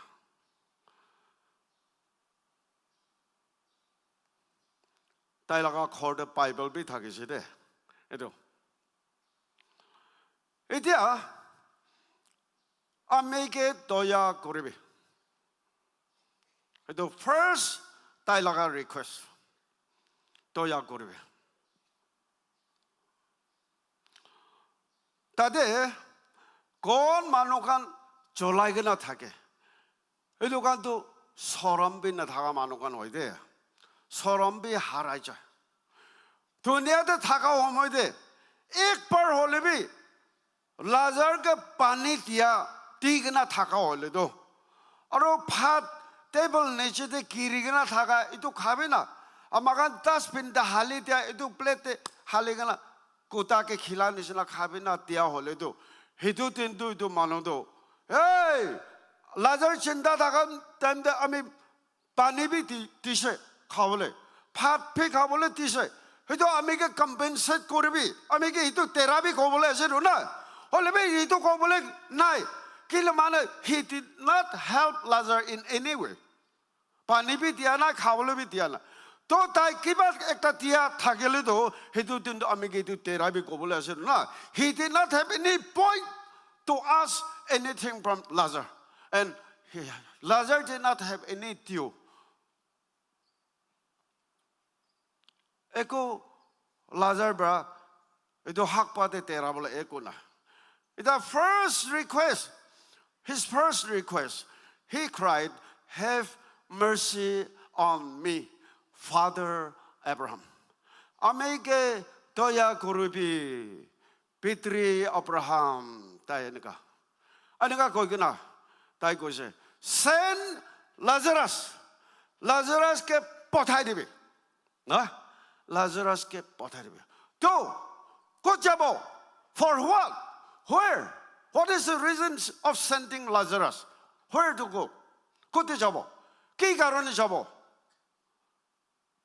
Tai laga ghor te Bible bi thakise de. Etu. Etia ami ke doya koribi. Etu first tai laga request. Doya koribi. Tate kon manu khan cholai kena thake. Etu khan tu sorom bi nathaka manu khan hoi de. Sorom bi harai jai. Dunia te thaka homoi de ek bar hole bi Lazar ke pani dia di kena thaka hole tu. Aro bhat table niche te giri kena thaka etu khabi na. Ama khan dustbin te hali dia etu plate te hali kena kuta ke khila nisina khabi na dia hole tu. Hitu tin tu etu manu tu. Hey, Lazar chinta thaka time te ami pani bi di dise khabole, bhat bi khabole dise. Hitu ami ke compensate koribi, ami ke hitu tera bi kobole ase tu na. Hole bi hitu kobole nai. Kile mane, he did not help Lazar in any way. Pani bi dia nai, khabole bi dia nai. To tai kiba ekta dia thakile to, hitu din to ami ke hitu tera bi kobole ase tu na. He did not have any point to ask anything from Lazar. And he, Lazar did not have any due. Eko Lazar bra etu hak pa te tera bola eko na. The first request, his first request, he cried, "Have mercy on me, Father Abraham." Ami ke doya koribi, Pitri Abraham, tai eneka. Eneka koi kena, tai koise, "Send Lazarus. Lazarus ke pathai dibi." Na? "Lazarus ke pathai dibi." To, kot jabo? For what? Where? What is the reason of sending Lazarus? Where to go? Kote jabo? Ki karone jabo?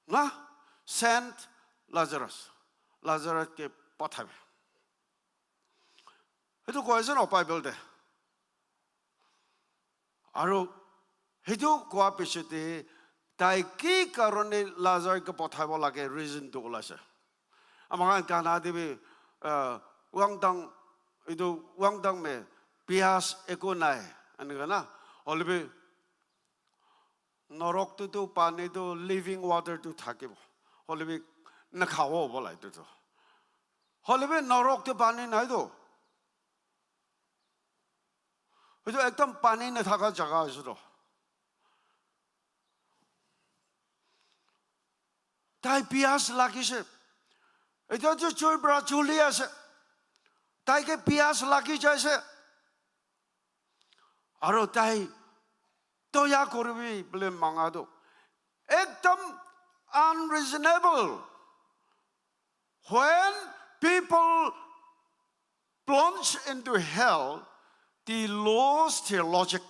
Na? "Send Lazarus. Lazarus ke pathabi." Etu koi ase no Bible te. Aro hitu koa piche te tai ki karone Lazar ke pathaibo lage reason tu ulaise. Ama khan Ghana te bi, ah, wangtang, etu wangtang me piyas eko nai, eneka na. Hole bi norok te tu pani tu living water tu thakibo. Hole bi nakhabo hobo la etu tu. Hole bi norok te pani nai tu. Etu ekdam pani nathaka jaga ase to. Tai piyas lagise. Etu tu chui pra chuli ase. Tai ke piyas lagi jaise. Aro tai doya koribi bole manga tu ekdam unreasonable. When people plunge into hell, they lose their logic.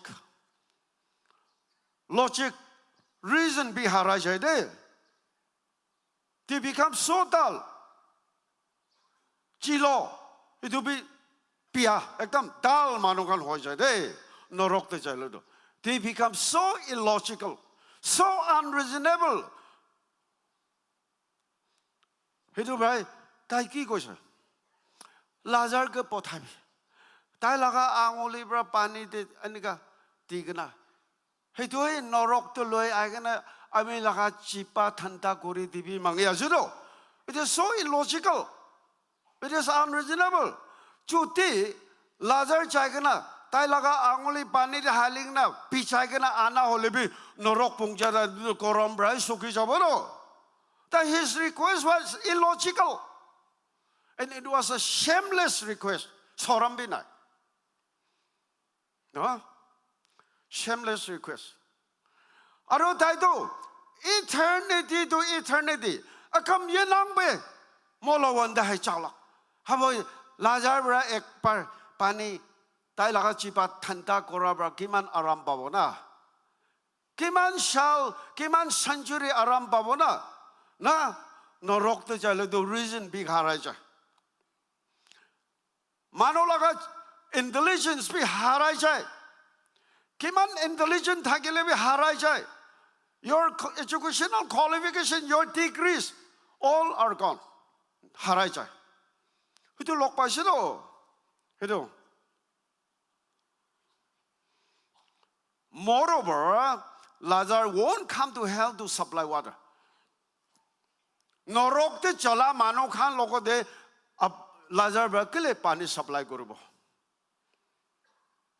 Logic, reason bi harai jai de. They become so dull. Chilo, etu bi pia, ekdam dull manu khan hoi jai de. Norok te jaile to. They become so illogical, so unreasonable. Hitu bhai, tai ki koise? Lazar ke pothabi. Tai laga anguli pra pani te enika di kena. Hitu hi norok to loi ai kena ami laga chipa thanda kuri dibi mangi ase to. It is so illogical. It is unreasonable. Chuti Lazar jai kena, tai laga anguli pani te hali kena, bichai kena ana hole bi norok pungja da korom brai suki jabo no. That his request was illogical. And it was a shameless request. Soram bi nai. No? Shameless request. Aro tai tu eternity to eternity. Akam yenang be mola wanda hai chalak. Habo Lazar para ek bar pani tai laga jiba thanda kora para kiman aram pabo na? Kiman sal, kiman century aram pabo na? Na, norok te jaile tu reason bi harai jai. Manu laga intelligence bi harai jai. Kiman intelligent thakile bi harai jai. Your co- educational qualification, your degrees, all are gone. Harai jai. Hitu log paise to. Hitu. Moreover, Lazar won't come to hell to supply water. Norok te chala manu khan logote ap- Lazar ba kile pani supply koribo?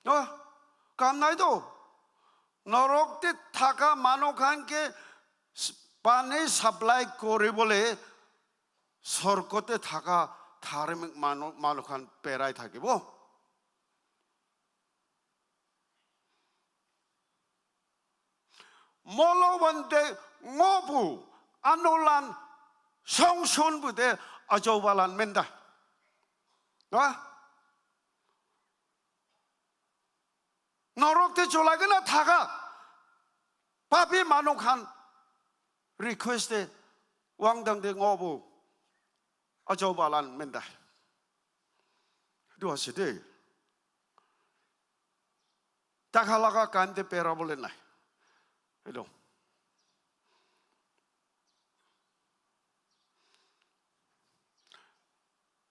No, kam nai to. Norok te thaka manu khan ke s- pani supply koribole sorgote thaka dharmik manu, manu khan perai thakibo. Molo wante ngobu anulan songson bude ajobalan menda. Ha? Norok te cholai kena thaka papi manu khan request te wangdang de ngobu ajobalan menda. Itu ase de. Taka laga kan te pera bole nai. Hello.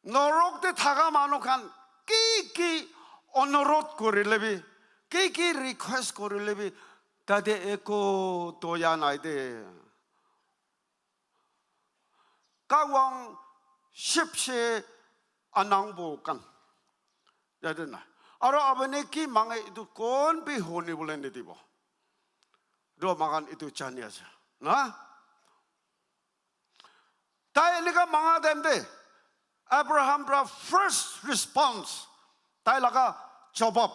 Norok te thaka manu khan ki ki onorot korile bi, ki ki request korile bi, tate eko toya nai de. Kawang shipshe anang bo kan. Yate na. Aro apuni ki mange itu kon bi honi bole nidibo. Do makan itu chani ase. Na? Tai enika manga time te Abraham pra first response, tai laga jawab,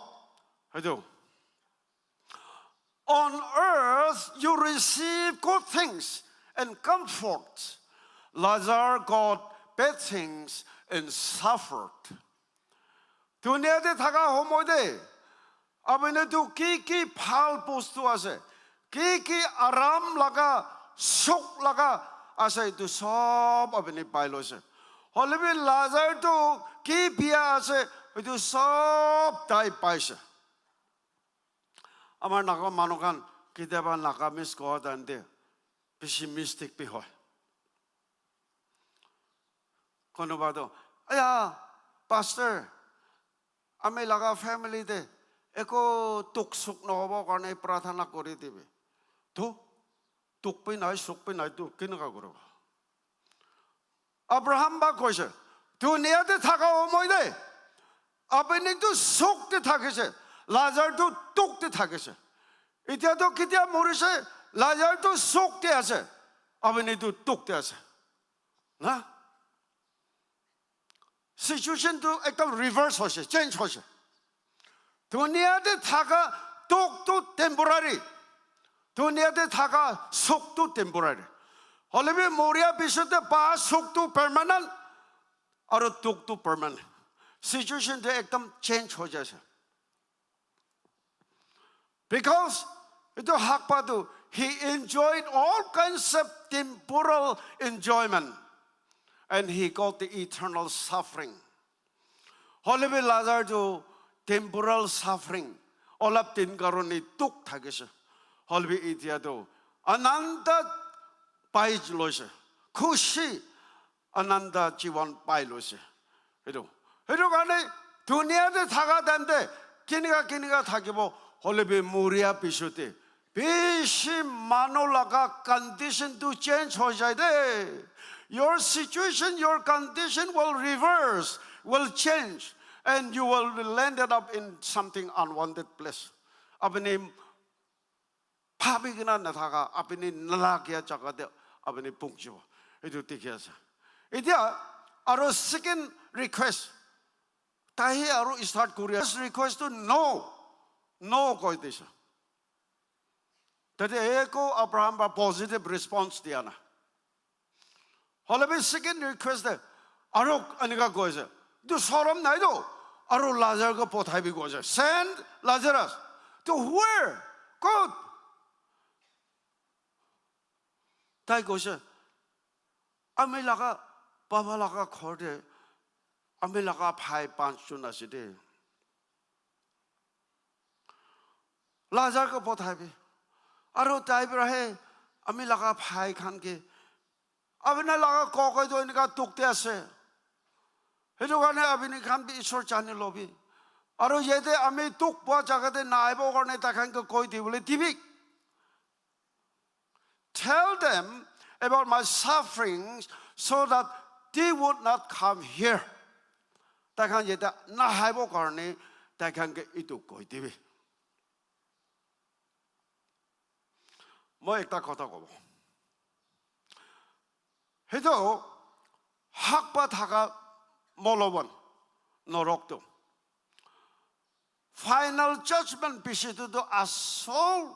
hetu, "On earth you receive good things and comfort. Lazar got bad things and suffered." Dunia te thaka homoi te apuni tu ki ki bhal bostu ase, ki ki aram laga, suk laga ase, itu sob apuni pai loise. Hoile bi Lazar tu ki bia ase, itu sob tai paise. Amar Naga manu khan ketiaba Nagamese koa time te bishi mistake bi hoy. Konoba to, "Aya, pastor, ami laga family te eko tuk suk nohobo karne prarthana kori dibi." To, tuk bi nai, suk bi nai, to kinaka koribo? Abraham ba koise, dunia te thaka homoi te apuni tu suk te thakise, Lazar tu tuk te thakise. Itya to ketia morise, Lazar tu suk te ase, apuni tu tuk te ase. Na? Situation tu ekdom reverse hoise, change hoise. Dunia te thaka tuk tu temporary. Dunia te thaka suk tu temporary. Hoile bi moria pisote pa suk tu permanent, aro tuk tu permanent. Situation tu ekdom change hoi jaise. Because itu hakpa tu, he enjoyed all kinds of temporal enjoyment and he got the eternal suffering. Hoile bi Lazar tu temporal suffering, olap din karone duk thakise. Hoile bi itya tu ananta pai loise, khushi ananta jiwan pai loise. Etu, etu karne dunia te thaka time te kinika kinika thakibo, hoile bi moria pisote bishi manu laga condition tu change hoi jai de. Your situation, your condition will reverse, will change, and you will be landed up in something unwanted place. Apuni bhabi kena nathaka, apuni nalagia jaga te apuni punchibo. Etu dikhi ase. Itya aro second request, tai aru start kuri ase. Request tu no, no koi dise. Tate eko Abraham para positive response dia na. Hoile bi second request te aru enika koise, Etu sorom nai to. Aru Lazar ke pothai bi koise, "Send Lazarus." To where? Kot? Tai koise, "Ami laga baba laga ghor te ami laga bhai panch jon ase de. Lazar ke pothai bi. Aru tai para he ami laga bhai khan ke, apni laga kokai to enika dukh te ase. Hetu karne apni khan bi Ishwar jani lobi. Aru yate ami dukh poa jaga te naibo karne tai khan ke koi dibole dibi. Tell them about my sufferings so that they would not come here." Tai khan yate nahaibo karne tai khan ke etu koi dibi. Moi ekta kotha kobo. Hetu hakpa thaka moloban norok tu. Final judgment piche tu tu asol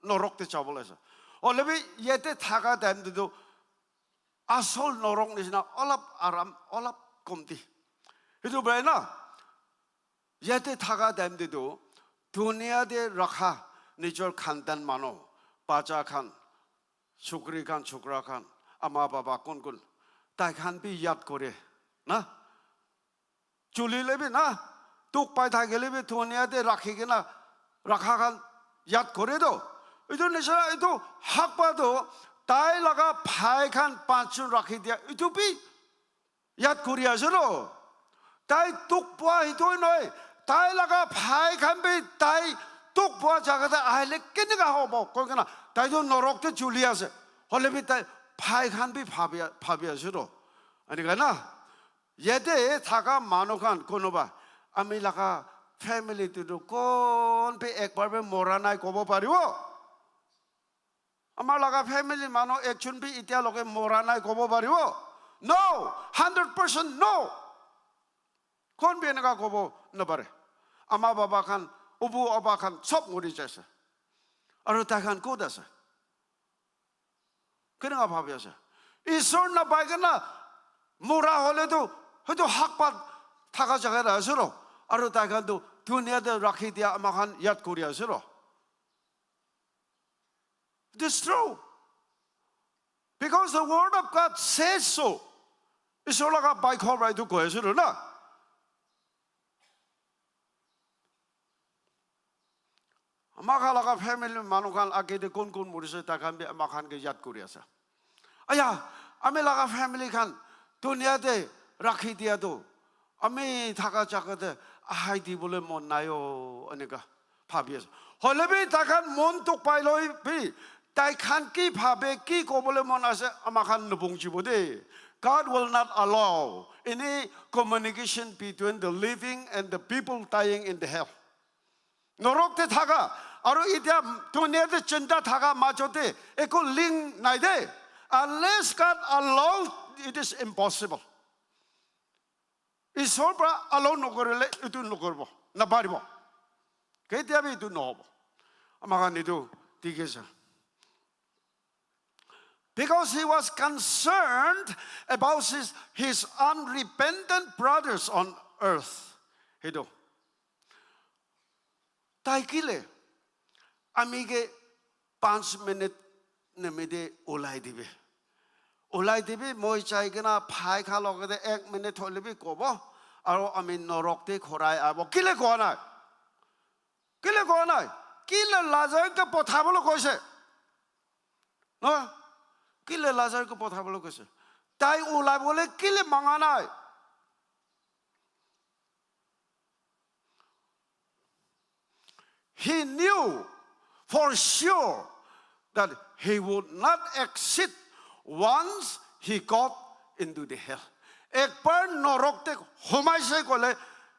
norok te jabo laise. Hoile bi yate thaka time tu tu asol norok nisina olap aram, olap komti. Hetu bhai na, yate thaka time te tu dunia te rakha nijor khandan manu, bacha khan, chukri khan, chukra khan, ama baba kun kun, tai khan bi yad kore na. Chuli le bi na, dukh pai thakile bi dunia te rakhi kena rakha khan yad kore to. Etu nisina etu hakpa to tai laga bhai khan panch jon rakhi dia, etu bi yad kuri ase to. Tai dukh poa etu nohoi, tai laga bhai khan bi tai dukh poa jaga te ahile kenika hobo koi kena tai to norok te chuli ase. Hoile bi tai bhai khan bi bhabi, bhabi ase to. Enika na? Yate thaka manu khan kunuba, ami laga family te tu kon bi ekbar bi mora nai kobo paribo? Amar laga family manu ekjon bi itia loke mora nai kobo paribo? No, hundred percent no. Kon bi eneka kobo napare. Ama baba khan, ubu aba khan sob mori jaise. Aru tai khan kot ase? Keneka bhabi ase? Isor napai kena mura hole tu, hoitu hak pat thaka jaga te ase ro. Aru tai khan tu dunia te rakhi dia ama khan yad kuri ase ro. It is true. Because the word of God says so. Isor laga bai khor bai tu koi ase ro na. Ama khan laga family manu khan age te kun kun murise, tai khan bi ama khan ke yad kuri ase. Aya, ami laga family khan dunia te rakhi dia tu, ami thaka jaga te ahai dibole mon nai o, eneka bhabi ase. Hoile bi tai khan mon dukh pai loi bi, tai khan ki bhabe, ki kobole mon ase, ama khan nubung jibo de. God will not allow any communication between the living and the people dying in the hell. Norok te thaka, aru itia dunia te chinta thaka majo te eko link nai de. Unless God allow, it is impossible. Isor para allow nokorile itu nokoribo, naparibo. Ketia bi itu nohobo. Ama khan itu dikhi ase. Because he was concerned about his, his unrepentant brothers on earth. Itu. Tai kile ami ke panch minute nimite ulai dibi. Ulai dibi, moi jai kena bhai khan loge te ek minute hoile bi kobo, aru ami norok te khorai abo. Kile koa nai? Kile koa nai? Kile Lazar ke pothabole koise? No? Kile Lazar ke pothabole koise? Tai ulai bole kile manga nai? He knew for sure that he would not exit once he got into the hell. Ekbar norok te homai se kole,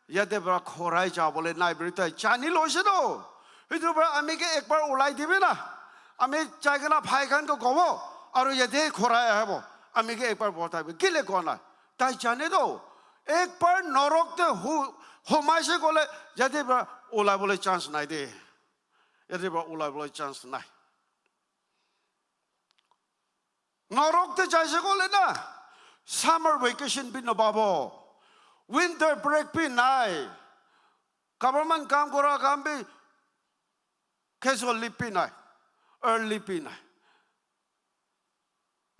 yate para khorai jabole nai bri tai jani loise to. Hitu para ami ke ekbar ulai dibi na. Ami jai kena bhai khan ke kobo, aru yate khorai ahebo. Ami ke ekbar botai bi. Kile koa nai? Tai jane to. Ekbar norok te hu-, homai se kole, yate para ulai bole chance nai de. Yate para ulai bole chance nai. Norok te jaise kole na, summer vacation bi nopabo. Winter break bi nai. Government kam kora khan bi casual leave bi nai. Early leave bi nai.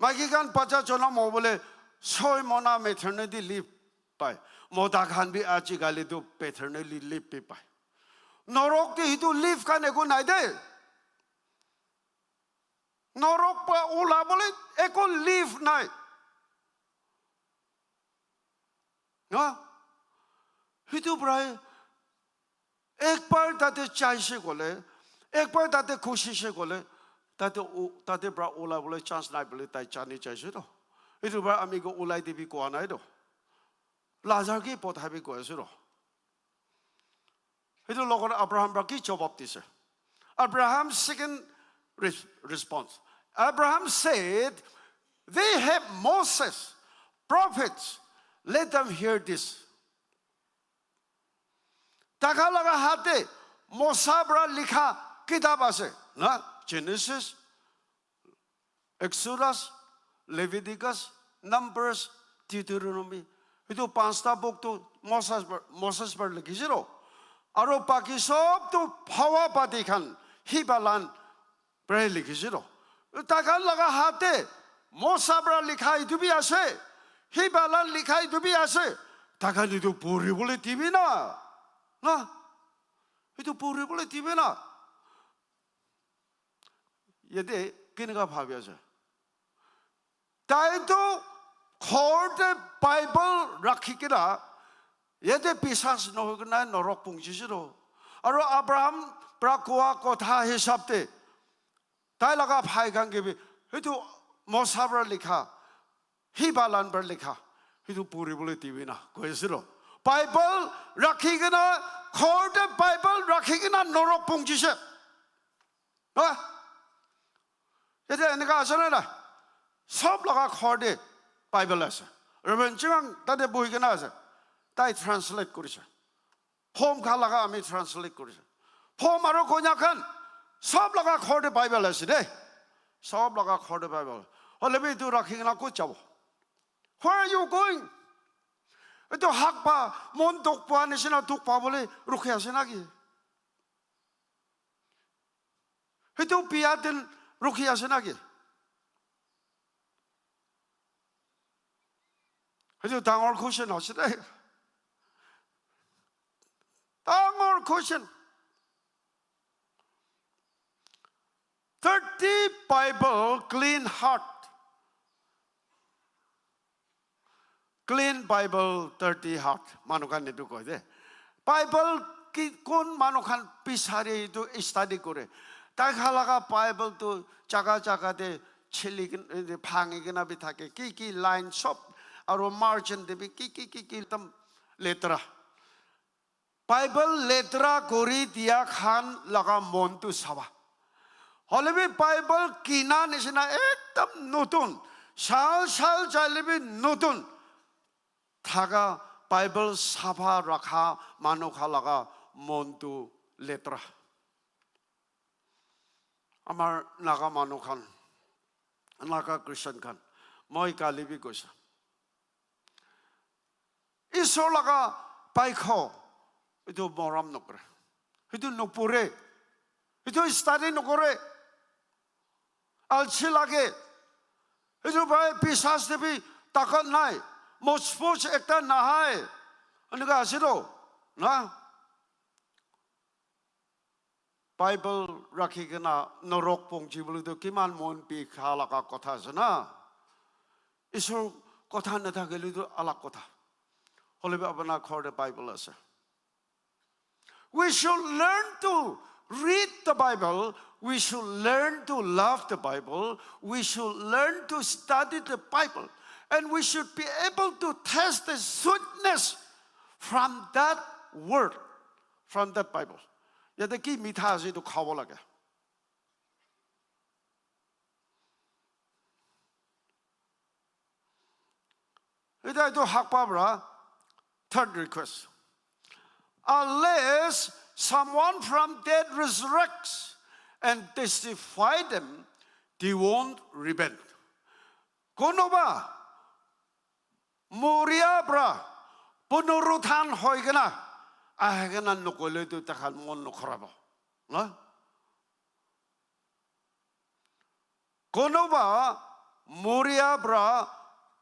Maiki khan bacha jonom hobole soi mona maternity leave pai. Mota khan bi aji kali tu paternity leave bi pai. Norok te hitu leave khan eko nai de. Norok pa ulabole eko leave nai. Na? Hitu prai ekbar tate chaise kole, ekbar tate khushise kole, tate u-, tate pra ulabole chance nai bole tai jani chaise to. Hitu pra ami ko ulai dibi koa nai to. Lazar ki pothabi koa ase to. Hitu logot Abraham pra ki jawab dise? Abraham second res-, response. Abraham said, "They have Moses, prophets, let them hear this." Takhan laga hate Mosa pra likha kitab ase, na? Genesis, Exodus, Leviticus, Numbers, Deuteronomy. Hitu panchta book tu Moses par, Moses par likhise ro. Aro baki sob tu hawa pati khan hibalan pra likhise ro. Takhan laga hate Mosa pra likha itu bi ase. Hibalan likha itu bi ase. Takhan itu puri bole dibi na. Na? Itu puri bole dibi na. Yate kenika bhabi ase? Tai tu ghor te Bible rakhi kena, yate biswas nohoi kena norok pungjise to. Aru Abraham pra koa kotha hisab te, tai laga bhai khan ke bi, hitu Mosa pra likha, hibalan pra likha, hitu puri bole dibi na, koi ase to. Bible rakhi kena, ghor te Bible rakhi kena norok pungjise. Ha? Yate eneka ase na nai? Sob laga ghor te Bible ase. Reverend Chingang tate bohi kena ase. Tai translate korise. Phom khan laga ami translate korise. Phom aru konya khan sob laga ghor te Bible ase de. Sob laga ghor te Bible. Hoile bi etu rakhi kena kot jabo? Where are you going? Etu hak pa mon dukh pa nisina dukh pa bole rukhi ase na ki? Hitu biya din rukhi ase na ki? Hitu dangor question ase de. Dangor question. Thirty Bible clean heart. Clean Bible, thirty heart. Manu khan etu koi de. Bible ki kon manu khan bisari etu study kore. Tai khan laga Bible tu jaga jaga te chili kin-, eh, bhangi kena bi thake. Ki ki line sob aru margin te bi ki ki ki ki ekdam letra. Bible letra kori dia khan laga mon tu saba. Hoile bi Bible kina nisina ekdam notun, sal sal jaile bi notun thaka Bible saba rakha manu khan laga mon tu letra. Amar Naga manu khan, Naga Christian khan, moi kali bi koisa. Isor laga baikho, etu morom nokore. Etu nopore. Etu study nokore. Alchi lage. Etu bai biswas te bi takat nai. Mojbut ekta nahai. Eneka ase to. Na? Bible rakhi kena norok pongji bole tu kiman mon bikha laga kotha ase na. Isor kotha nathakile tu alag kotha. Hoile bi apuna ghor te Bible ase. We should learn to read the Bible. We should learn to love the Bible. We should learn to study the Bible. And we should be able to taste the sweetness from that word, from that Bible. Yate ki mitha ase etu khabo lage. Ita etu hak pa pra, third request. Unless someone from dead resurrects and testify them, they won't repent. Konoba moria pra punuruthan hoi kena ahi kena nokoile tu takhan mon nokhorabo. Na? Konoba moria pra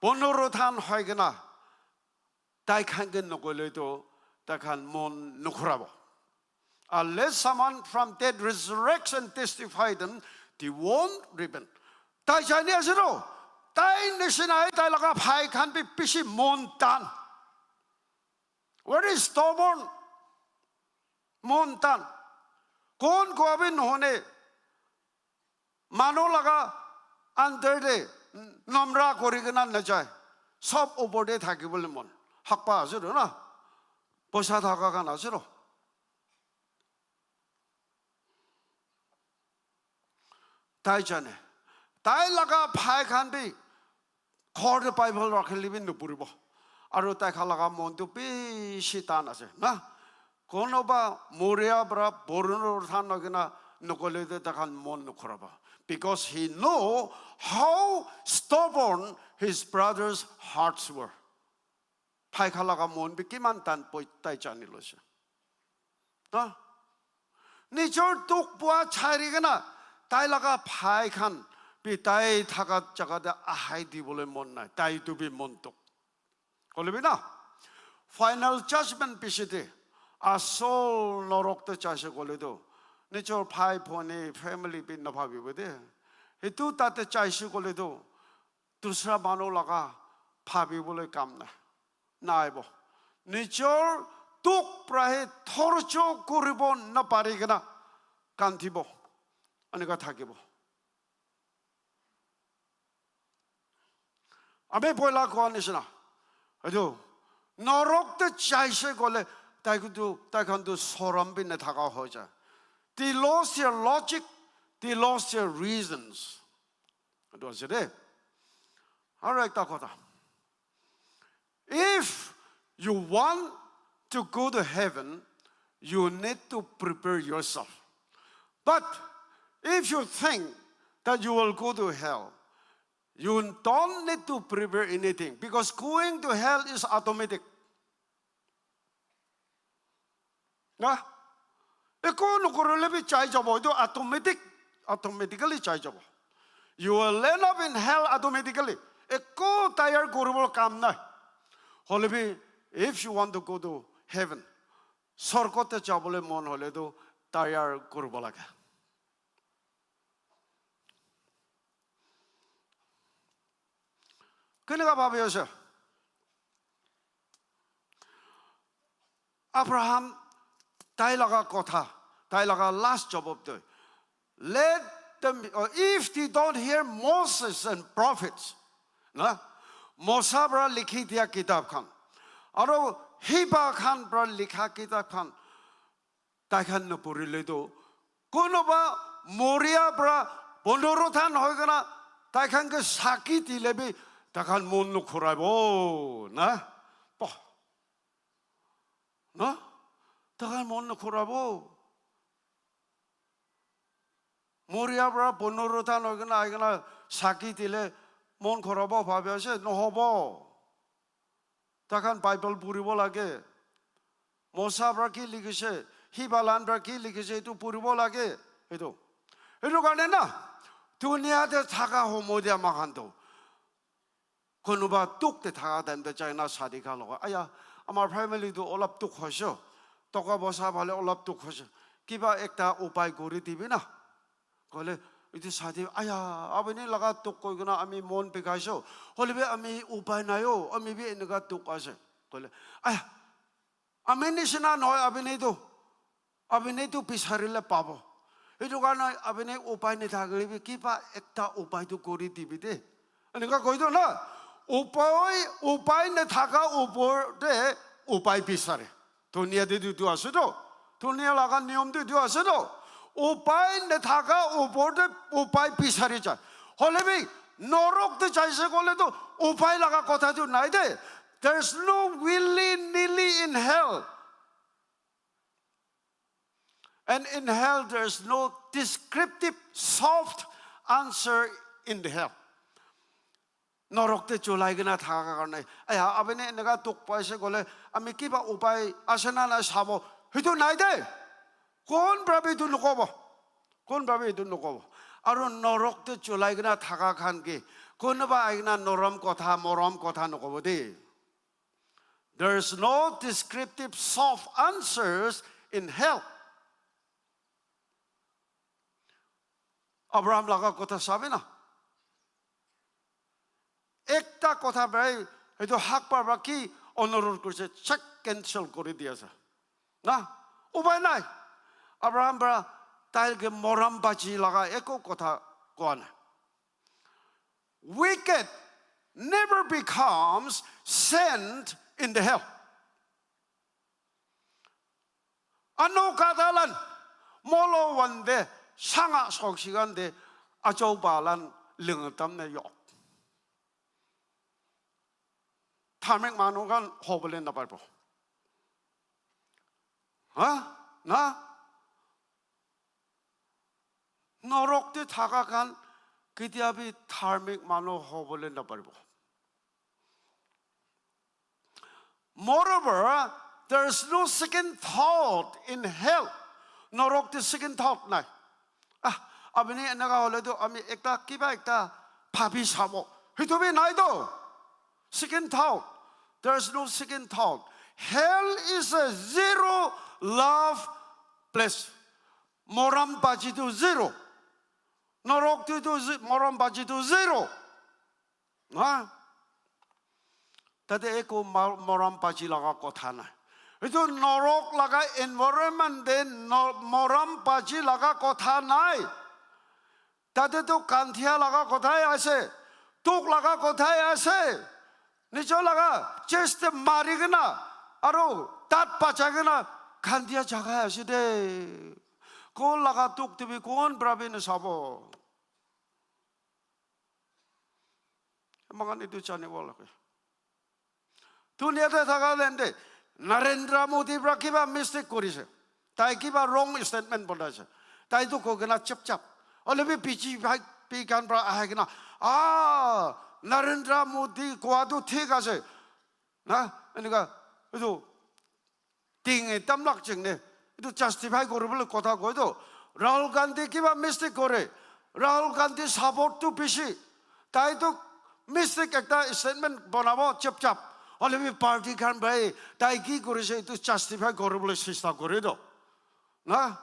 punuruthan hoi kena tai khan ke nokoile tu tai khan mon nokhorabo. Unless someone from dead resurrects and testify them, they won't repent. Tai jani ase ro, tai nishina hai tai laga bhai khan bi bishi mon tan. Very stubborn, mon tan. Kon ko abhi nohone, manu laga under te namra kori kena najai. Sob upor te thakibole mon. Hakpa ase ro na. Poisa thaka khan ase ro. Tai jane. Tai laga bhai khan bi ghor te Bible rakhile bi nupuribo. Aru tai khan laga mon tu bishi tan ase na. Konoba moria pra borunor than nokina nokole te tai khan mon nokhorabo. Because he know how stubborn his brothers' hearts were. Bhai khan laga mon bi kiman tan poi tai jani loise. Na? Nijor dukh pua chari kena tai laga bhai khan bi tai thaka jaga te ahai dibole mon nai. Tai tu bi mon dukh. Kole bi na? Final judgment piche te asol norok te jaise kole tu nijor bhai bhoni family bi nabhabibo de. Hitu tate jaise kole tu dusra manu laga bhabibole kam nai. Naibo. Nijor dukh pra he dhorjo kuribo napari kena kandibo. Anika thakibo. Ami poila koa nishina. Etu norok te jaise kole tai kuntu, tai khan tu sorom bi nathaka hoi jai. They lost their logic, they lost their reasons. Etu ase de. Aru ekta kotha. If you want to go to heaven, you need to prepare yourself. But if you think that you will go to hell, you don't need to prepare anything because going to hell is automatic. Na? Eko nokorile bi chai jabo. Etu automatic, automatically chai jabo. You will end up in hell automatically. Eko tayar koribole kam nai. Hole bi, if you want to go to heaven, sorgot te jabole mon hole tu tayar koribo lage. Keneka bhabi ase? Abraham, tai laga kotha, tai laga last jawab tu, let them, or if they don't hear Moses and prophets, na, Mosa para likhi dia kitab khan, aro hiba khan para likha kitab khan, tai khan napurile tu, kunuba moria para bondoru than hoi kena, tai khan ke saki dile bi, tai khan mon nukhuraibo, na? Poh. Na? Tai khan mon nukhuraibo. Moria para bondoru than hoi kena, ahi kena saki dile mon khuraibo bhabi ase, nohobo. Tai khan Bible puribo lage. Mosa para ki likhise, hiba lan para ki likhise, etu puribo lage. Etu. Etu karne na, dunia te thaka homo dia ama khan to. Kunuba dukh te thaka time te jai na sadi khan logot. Aya, amar family tu olop dukh hoise. Toka poisa phale olop dukh hoise. Kiba ekta upai kuri dibi na. Koile, etu sadi, aya, apuni laga dukh koi kena ami mon bikaiso. Hole bi ami upai nai o, ami bi eneka dukh ase. Koile, aya, ami nishina nohoi apuni tu. Apuni tu bisarile pabo. Etu karne apuni upai nathakile bi kiba ekta upai tu kuri dibi de. Eneka koi do na. Upai, upai nathaka upor te upai bisare. Dunia te tu etu ase to. Dunia laga niyom tu etu ase to. Upai nathaka upor te upai bisari jai. Hole bi norok te jaise kole to upai laga kotha tu nai de. There's no willy nilly in hell. And in hell, there's no descriptive, soft answer in the hell. Norok te cholai kena thaka karne. Aya, apuni eneka dukh paise kole, ami kiba upai ase na nai sabo. Hitu nai de. Kon pra bi etu nokobo? Kon pra bi etu nokobo? Aru norok te cholai kena thaka khan ke, konoba ahi kena norom kotha, morom kotha nokobo de. There is no descriptive soft answers in hell. Abraham laga kotha sabi na? Ekta kotha brai, etu hak par pra ki onorot korise, check cancel kori di ase. Na, upai nai. Abraham pra tai ke morom baji laga eko kotha koa nai. Wicked never becomes saint in the hell. Ano katalan molo wande sanga soksigan de achau balan lingatam ne yok. Thamik manu kan hobole na parbo. Ha? Na? Norok te thaka khan ketia bi dharmik manu hobole naparibo. Moreover, there is no second thought in hell. Norok te second thought nai. Ah, apuni eneka hole to ami ekta kiba ekta bhabi sabo. Hitu bi nai to. Second thought. There is no second thought. Hell is a zero love place. Moram baji tu zero. Norok tu tu zi- moram baji tu zero. Ha? Tate eko ma- moram baji laga kotha nai. Itu norok laga environment de no- moram baji laga kotha nai. Tate tu kanthia laga kotha he ase. Tuk laga kotha he ase. Nijo laga chest te mari kena, aru tat pacha kena khandia jaga ase de. Kon laga tuk te bi kon pra bi na sabo. Emangan itu janibo lage. Dunia te thaka lende Narendra Modi pra kiba mistake korise. Tai kiba wrong statement bonaise. Tai tu koi kena chap chap. Ole bi B J P khan pra ahai kena, ah, Narendra Modi koa tu thik ase. Na, enika, itu ting e tamlak ching ne. Itu justify koribole kotha koi to. Rahul Gandhi kiba mistake kore. Rahul Gandhi support tu bishi. Tai tu mistake ekta statement banabo chap chap. Ole bi party khan bhai, tai ki korise itu justify koribole chesta kore to. Na,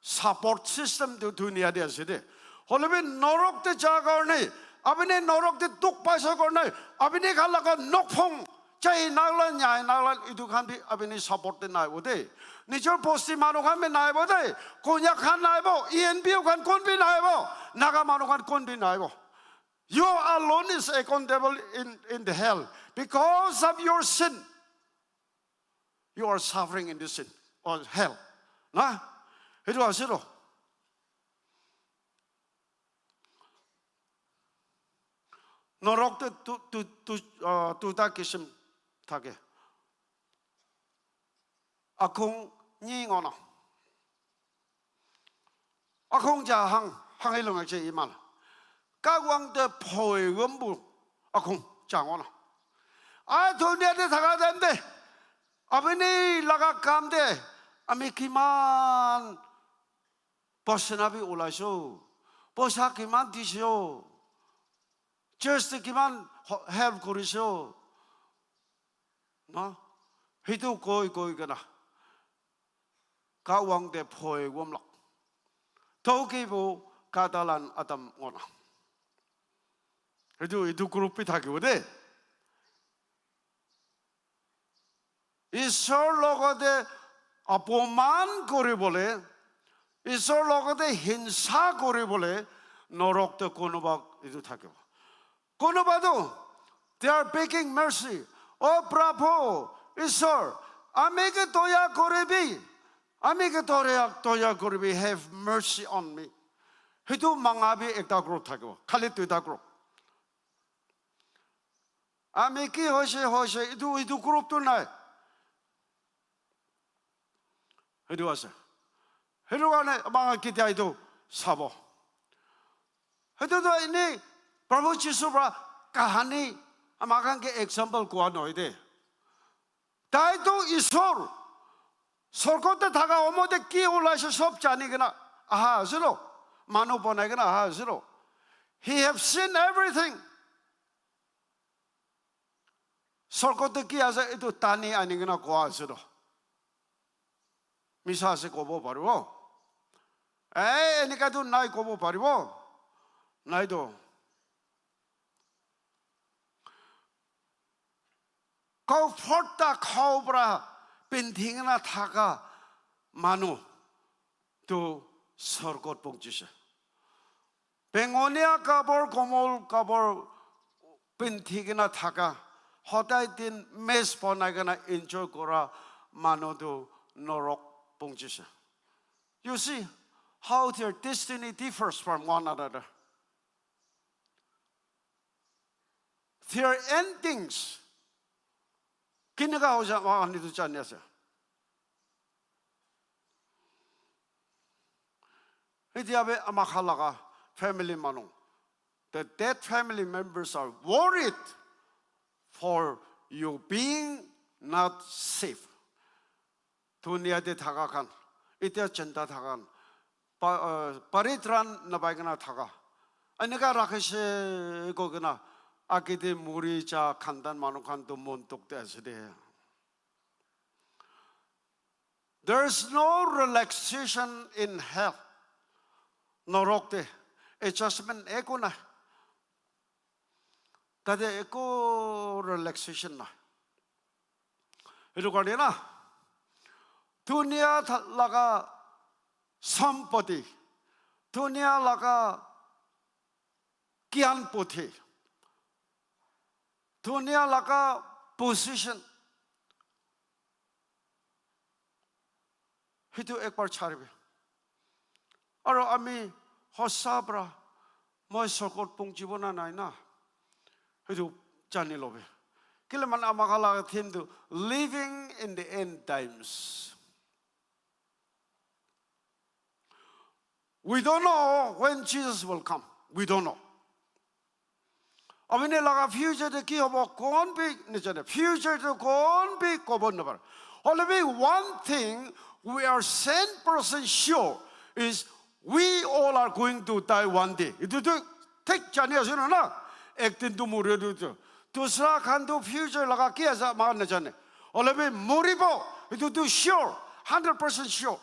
support system tu dunia te ase de. Hole bi norok te ja karne, apuni norok te duk paisa karne, apuni khan laga nokphong, chai nagla, nyai nagla, itu khan bi apuni support te nai bo de. Nijor bosti manu khan bi nai bo de. Konyak khan nai bo, E N P O khan kon bi nai bo, Naga manu khan kon bi nai bo. You alone is accountable in, in the hell because of your sin. You are suffering in this sin or hell. Na? Itu ase to. Norok te tu, tu, tu, ah, tuta kisim thake. Akhung ni ngona. Akhung ja hang, hang ilung akse imal. Kagwang te phoi gombu. Akhung ja ngona. A dunia te thaka dem de. Apuni laga kam de. Ami kiman pasena bi ulaiso. Poisa kiman diso. Church te kiman ho- help koriso. No? Hitu koi koi kena. Kawang te phoi womlak. Toki bu katalan atam ngona. Hitu, hitu group bi thakibo de. Ishwar logote apoman koribole, Ishwar logote hinsa koribole, norok te konoba etu thakibo. Konoba tu, they are begging mercy. Oh Prabhu, Ishwar, ami ke doya koribi, ami ke doya, doya koribi, have mercy on me. Hitu manga bi ekta group thakibo, khali duita group. Ami ki hoise, hoise, itu, itu group tu nai. Itu ase. Itu karne amang ketia itu sabo. Itu tu ini Prabhu Jisu pra kahani, ama khan ke example koa nohoi de. Tai tu Isor, sorgo te thaka omo te ki ulaise sob jani kena aha ase lo, manu bonai kena aha ase lo. He have seen everything. Sorgo te ki ase etu tani ani kena koa ase lo. Misa ase kobo paribo. Eh, enika tu nai kobo paribo. Nai to. Comfort ta khao pra pindhi kena thaka manu tu sorgot pongchise. Bengonia kabor, komol kabor pindhi kena thaka, hodai din mess bonai kena enjoy kora manu tu norok pongchise. You see how their destiny differs from one another. Their endings. Kineka hoja wa ani tu chani ase. Etiabe ama khan laga family manu. The dead family members are worried for you being not safe. Dunia te thaka khan, itia chinta thaka khan, pa, uh, paritran napai kena thaka. Anika rakhishe ko kena, akite muri cha khandan manu khan tu mon tuk te ase de. There is no relaxation in hell. Norok te adjustment eko nai. Tate eko relaxation nai. Etu karne na, dunia tha-, laga sampati, dunia laga gyan puthi, dunia laga position, hitu ekbar charibi. Aro ami hosa pra moi sorgot pongchibo na nai na, hitu jani lobe. Kile mane ama khan laga theme tu living in the end times. We don't know when Jesus will come. We don't know. Abini laga future te ki hobo kon bi najane. Future te kon bi kobo napare. Hoile bi one thing we are cent percent sure is we all are going to die one day. Itu tu thik jani ase na na. Ek din tu muribo tu. Dusra khan tu future laga ki ase ama najane. Hoile bi muribo. Itu tu sure. Hundred percent sure.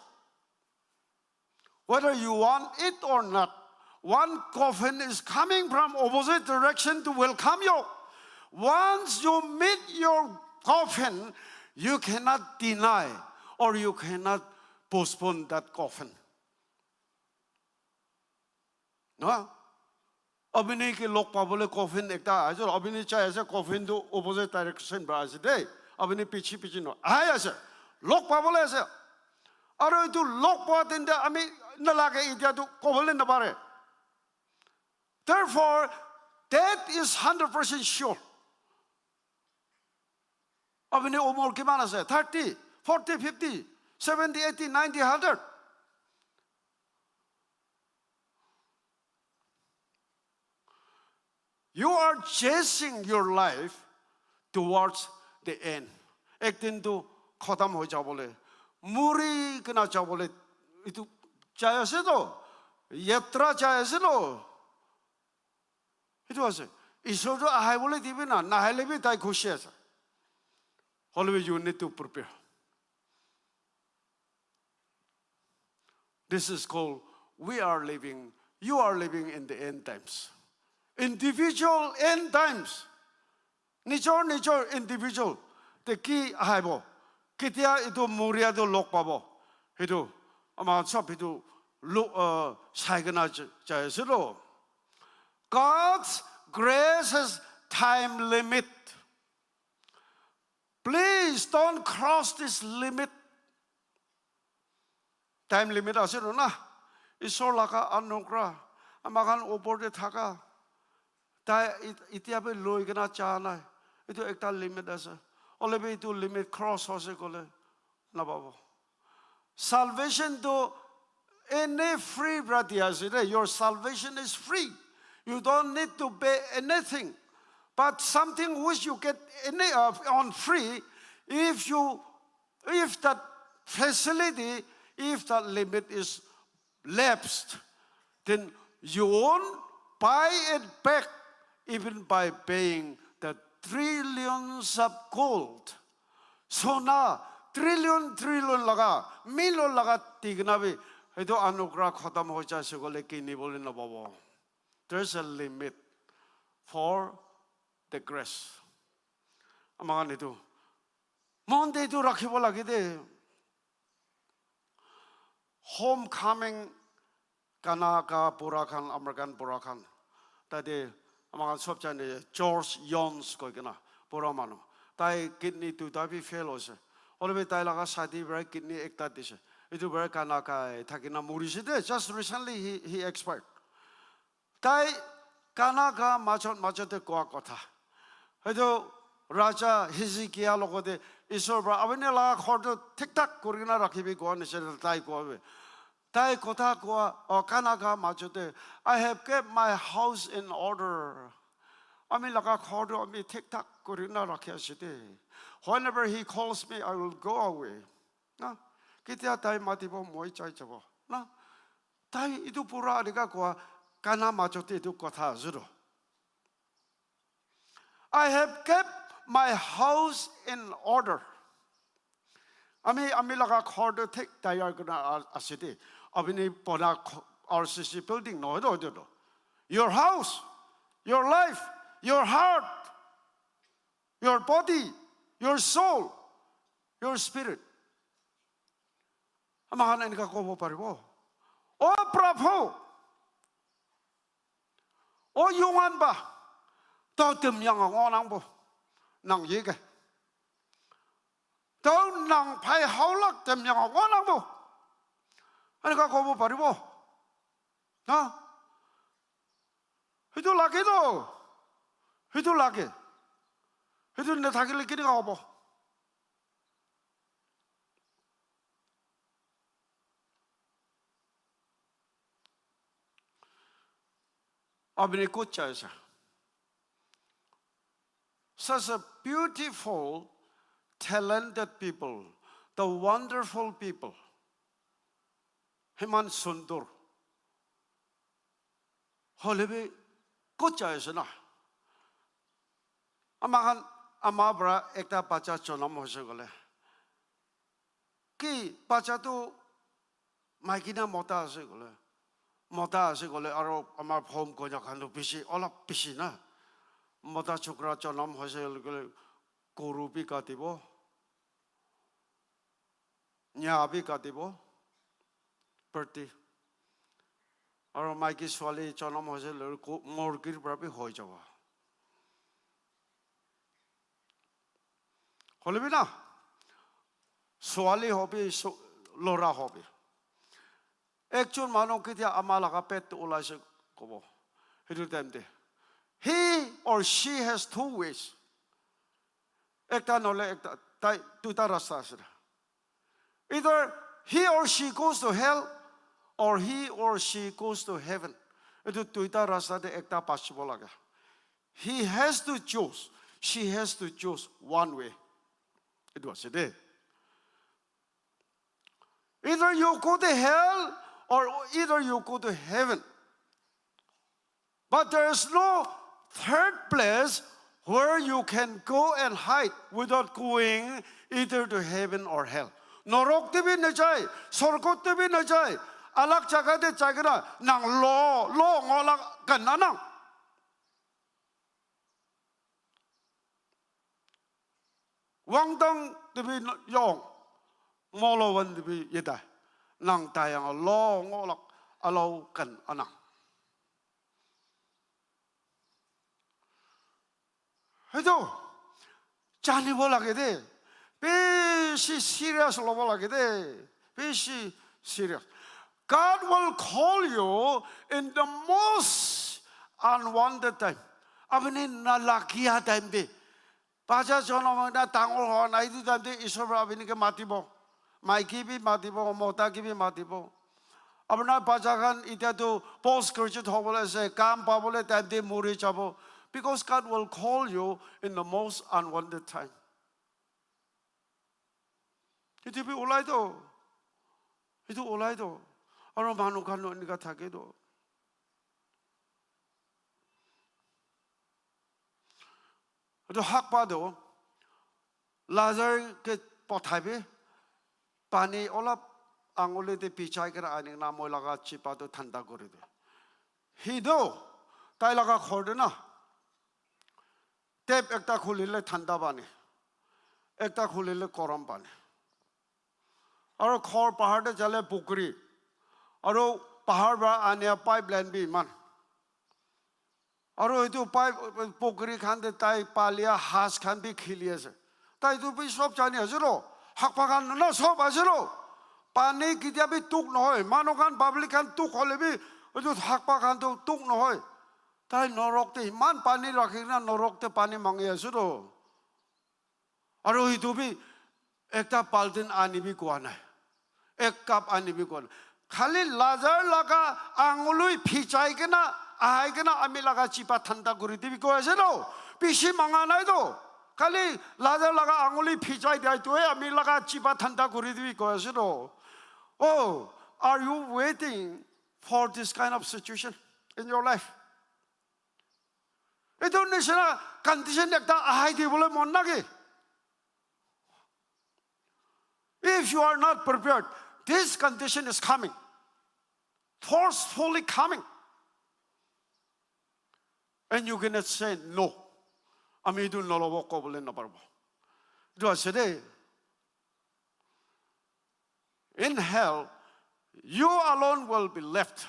Whether you want it or not, one coffin is coming from opposite direction to welcome you. Once you meet your coffin, you cannot deny or you cannot postpone that coffin. No? Abini ke log pabole coffin ekta aise, abini chai ase coffin tu opposite direction pra ase de. Abini pichi pichi no. Ahai ase. Log pabole ase. Aro itu log pa tente ami nalage itia tu kobole napare. Therefore, death is hundred percent sure. Abini umor kiman ase? Thirty, forty, fifty, seventy, eighty, ninety, hundred. You are chasing your life towards the end. Ek din tu khatam hoi jabole, muri kena jabole, itu jai ase to, yatra jai ase to. Itu ase. Isor tu ahai bole dibi na, nahai le bi tai khushi ase. However, you need to prepare. This is called we are living, you are living in the end times. Individual end times. Nijor, nijor individual. Te ki ahaibo? Ketia itu muria tu log pabo? Hitu, ama sob hitu lo, uh, sai kena ch-, chai ase lo. God's grace has time limit. Please don't cross this limit. Time limit ase ro na. Isor laga anugrah, ama khan upor te thaka, tai it-, itia bi loi kena cha nai. Itu ekta limit ase. Ole bi itu limit cross hoise kole, napabo. Salvation tu ene free pra dia ase de. Your salvation is free. You don't need to pay anything. But something which you get any, uh, on free, if you, if that facility, if that limit is lapsed, then you won't buy it back even by paying the trillions of gold. Sona trillion, trillion laga, million laga tikna bi, etu anugrah khatam hoi jaise koile kinibole nababo. There's a limit for the grace. Ama khan etu mon te etu rakhibo lage de. Homecoming, Kanaka bura khan, American bura khan, tate ama khan sob jane George Jones koi kena bura manu. Tai kidney duita bi fail hoise. Hoile bi tai laga sadi para kidney ekta dise. Etu para Kanaka thakina murise de. Just recently he, he expired. Tai Kanaka majot majot te koa kotha. Etu Raja Hezekiah logote Isor para apni laga ghor tu thik thak kuri kena rakhibi koa nisina tai koa bi. Tai kotha koa, o Kanaka majot te, "I have kept my house in order." Ami laga ghor tu ami thik thak kuri kena rakhi ase de. "Whenever he calls me, I will go away." Na? Ketia tai matibo, moi jai jabo. Na? Tai etu pura enika koa Kana majot te etu kotha ase to. "I have kept my house in order." Ami, ami laga ghor tu thik tayar kurina a-, ase de. Apni pona kho-, R C C building nohoi to, to, to. Your house, your life, your heart, your body, your soul, your spirit. Ama khan enika kobo paribo, "O Prabhu, o Yongan ba, to tem yang ngo nang bo, nang ye ke. To nang phai hau lak tem yang ngo nang bo." Enika kobo paribo. Ha? Hitu lage to. Hitu lage. Hitu nathakile kenika hobo? Apni kot jai ase? Such a beautiful, talented people, the wonderful people. Himan sundur. Hoile bi kot jai ase na? Ama khan ama para ekta bacha jonom hoise koile, ki bacha tu maiki na mota ase koile, mota ase koile, aro amar Phom Konyak khan tu bishi, olop bishi na. Mota chokra jonom hoise koile, goru bi katibo, nya bi katibo, birthday. Aro maiki suali jonom hoise koile, ko-, morgir para bi hoi jabo. Hoile bi na, suali hobi, su-, lora hobi. Ekjon manu ketia ama laga pet tu ulaise kobo. Hitu time te, he or she has two ways. Ekta nohole ekta, tai duita rasta ase. Either he or she goes to hell or he or she goes to heaven. Etu duita rasta te ekta bachibo lage. He has to choose. She has to choose one way. Etu ase de. Either you go to hell or either you go to heaven. But there is no third place where you can go and hide without going either to heaven or hell. Norok te bi najai, sorgot te bi najai, alag jaga te jai kena nang lo, lo ngolak kan anang. Wangtang te bi yong, molo wan te bi yeda, nang tayang lo ngolak alau kan anang. Hetu janibo lage de, bishi serious lobo lage de, bishi serious. God will call you in the most unwanted time. Apni nalagia time te. Bacha jonom hoina dangor hoa nai etu time te Isor para apni ke matibo. Maiki bi matibo, mota ke bi matibo. Apnar bacha khan itya tu post graduate hobole ase, kam pabole time te muri jabo. Because God will call you in the most unwanted time. Etu bi ulai to. Etu ulai to. Aro manu khan no enika thake to. Etu hak pa to. Lazar ke pothai bi. Pani olap anguli te pichai kena ani na moi laga chipa to thanda kuri de. Hi do. Tai laga khor de na. Tap ekta khulile thanda pani, ekta khulile korom pani. Aro khor bahar te jale pukri. Aro bahar para ania pipeline bi iman. Aro etu pipe pukri khan te tai palia has khan bi khili ase. Tai etu bi sob jani ase ro. Hakpa khan na sob ase ro. Pani ketia bi tuk nohoi. Manu khan public khan tuk hole bi etu hakpa khan tu tuk nohoi. Tai norok te iman pani rakhi kena norok te pani mangi ase to. Aro etu bi ekta paltin ani bi koa nai. Ek cup ani bi koa nai. Khali Lazar laga angului phichai kena, ahai kena ami laga chipa thanda kuri dibi koi ase to. Bishi manga nai to. Khali Lazar laga angului phichai dia tu ami laga chipa thanda kuri dibi koi ase to. Oh, are you waiting for this kind of situation in your life? Etu nisina condition ekta ahai dibole mon naki? If you are not prepared, this condition is coming, forcefully coming. And you cannot say no. Ami etu nolobo kobole naparibo. Etu ase de. In hell, you alone will be left.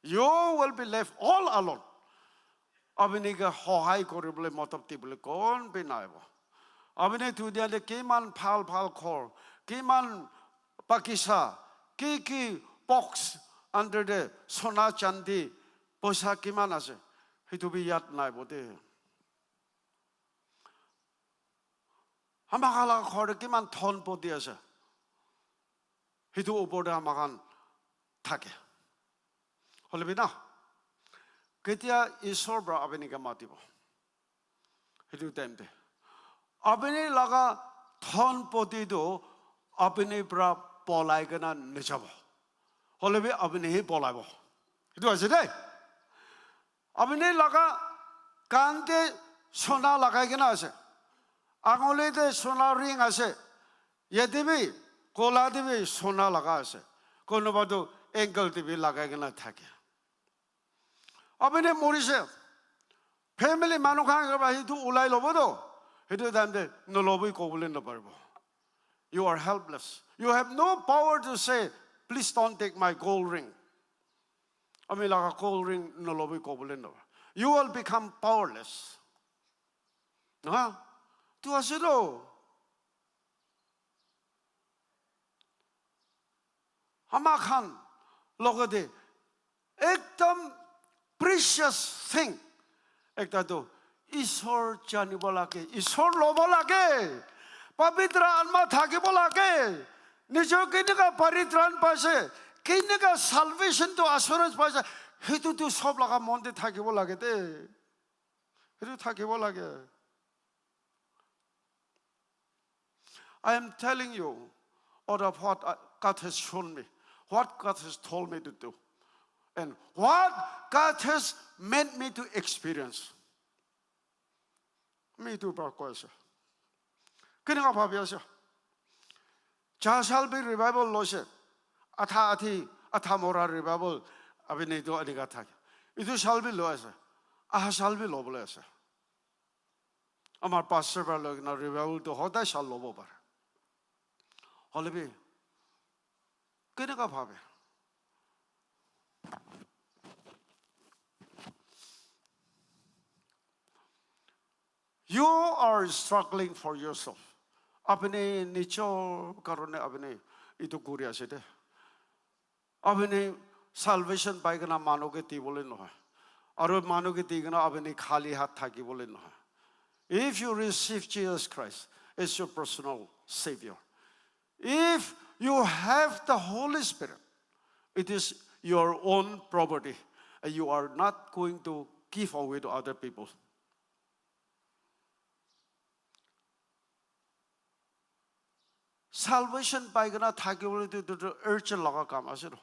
You will be left all alone. Apni ke hohai koribole, modot dibole kon bi naibo. Apni dunia te kiman bhal bhal ghor, kiman bagisa, ki ki box under the sona chandi, poisa kiman ase, hitu bi yad naibo de. Ama khan laga ghor te kiman dhon poti ase, hitu upor te ama khan thake. Hoile bi na, ketia Isor para apni ke matibo, hitu time te apni laga dhon poti tu apni para polai kena najabo. Hoile bi apni hi polaibo. Hitu ase de. Apni laga kan te sona lagai kena ase. Anguli te sona ring ase. Yate bi, kola te bi sona laga ase. Konoba tu ankle te bi lagai kena thake. Apni morise. Family manu khan ke ba hitu ulai lobo to. Hitu time te noloboi kobole naparibo. You are helpless. You have no power to say, "Please don't take my gold ring." Ami laga gold ring noloboi kobole no. You will become powerless. Ha? Tu ase to. Ama khan logote ekdam precious thing ekta tu Isor janibo lage, Isor lobo lage, pavitra atma thakibo lage, nijor kenika paritran paise, kenika salvation to assurance paise, hitu tu sob laga mon te thakibo lage de. Hitu thakibo lage. I am telling you out of what I- God has shown me, what God has told me to do, and what God has made me to experience. Me tu pra koi ase. Kini ka bhabi ase? Cha sal bi revival loise. Atha athi, atha mora revival. Abhi nahi to anika thake. Itu sal bi lo ase. Aha sal bi lo bole ase. Amar pastor para loi kena revival tu hodai sal lobo pare. Hoile bi, keneka bhabe? You are struggling for yourself. Apni nijor karone apni itu kuri ase de. Apni salvation pai kena manu ke dibole nohoi. Aru manu ke di kena apni khali hat thakibole nohoi. If you receive Jesus Christ as your personal Savior, if you have the Holy Spirit, it is your own property, and you are not going to give away to other people. Salvation pai kena thaki bole tu, tu, tu urgent laga kam ase to.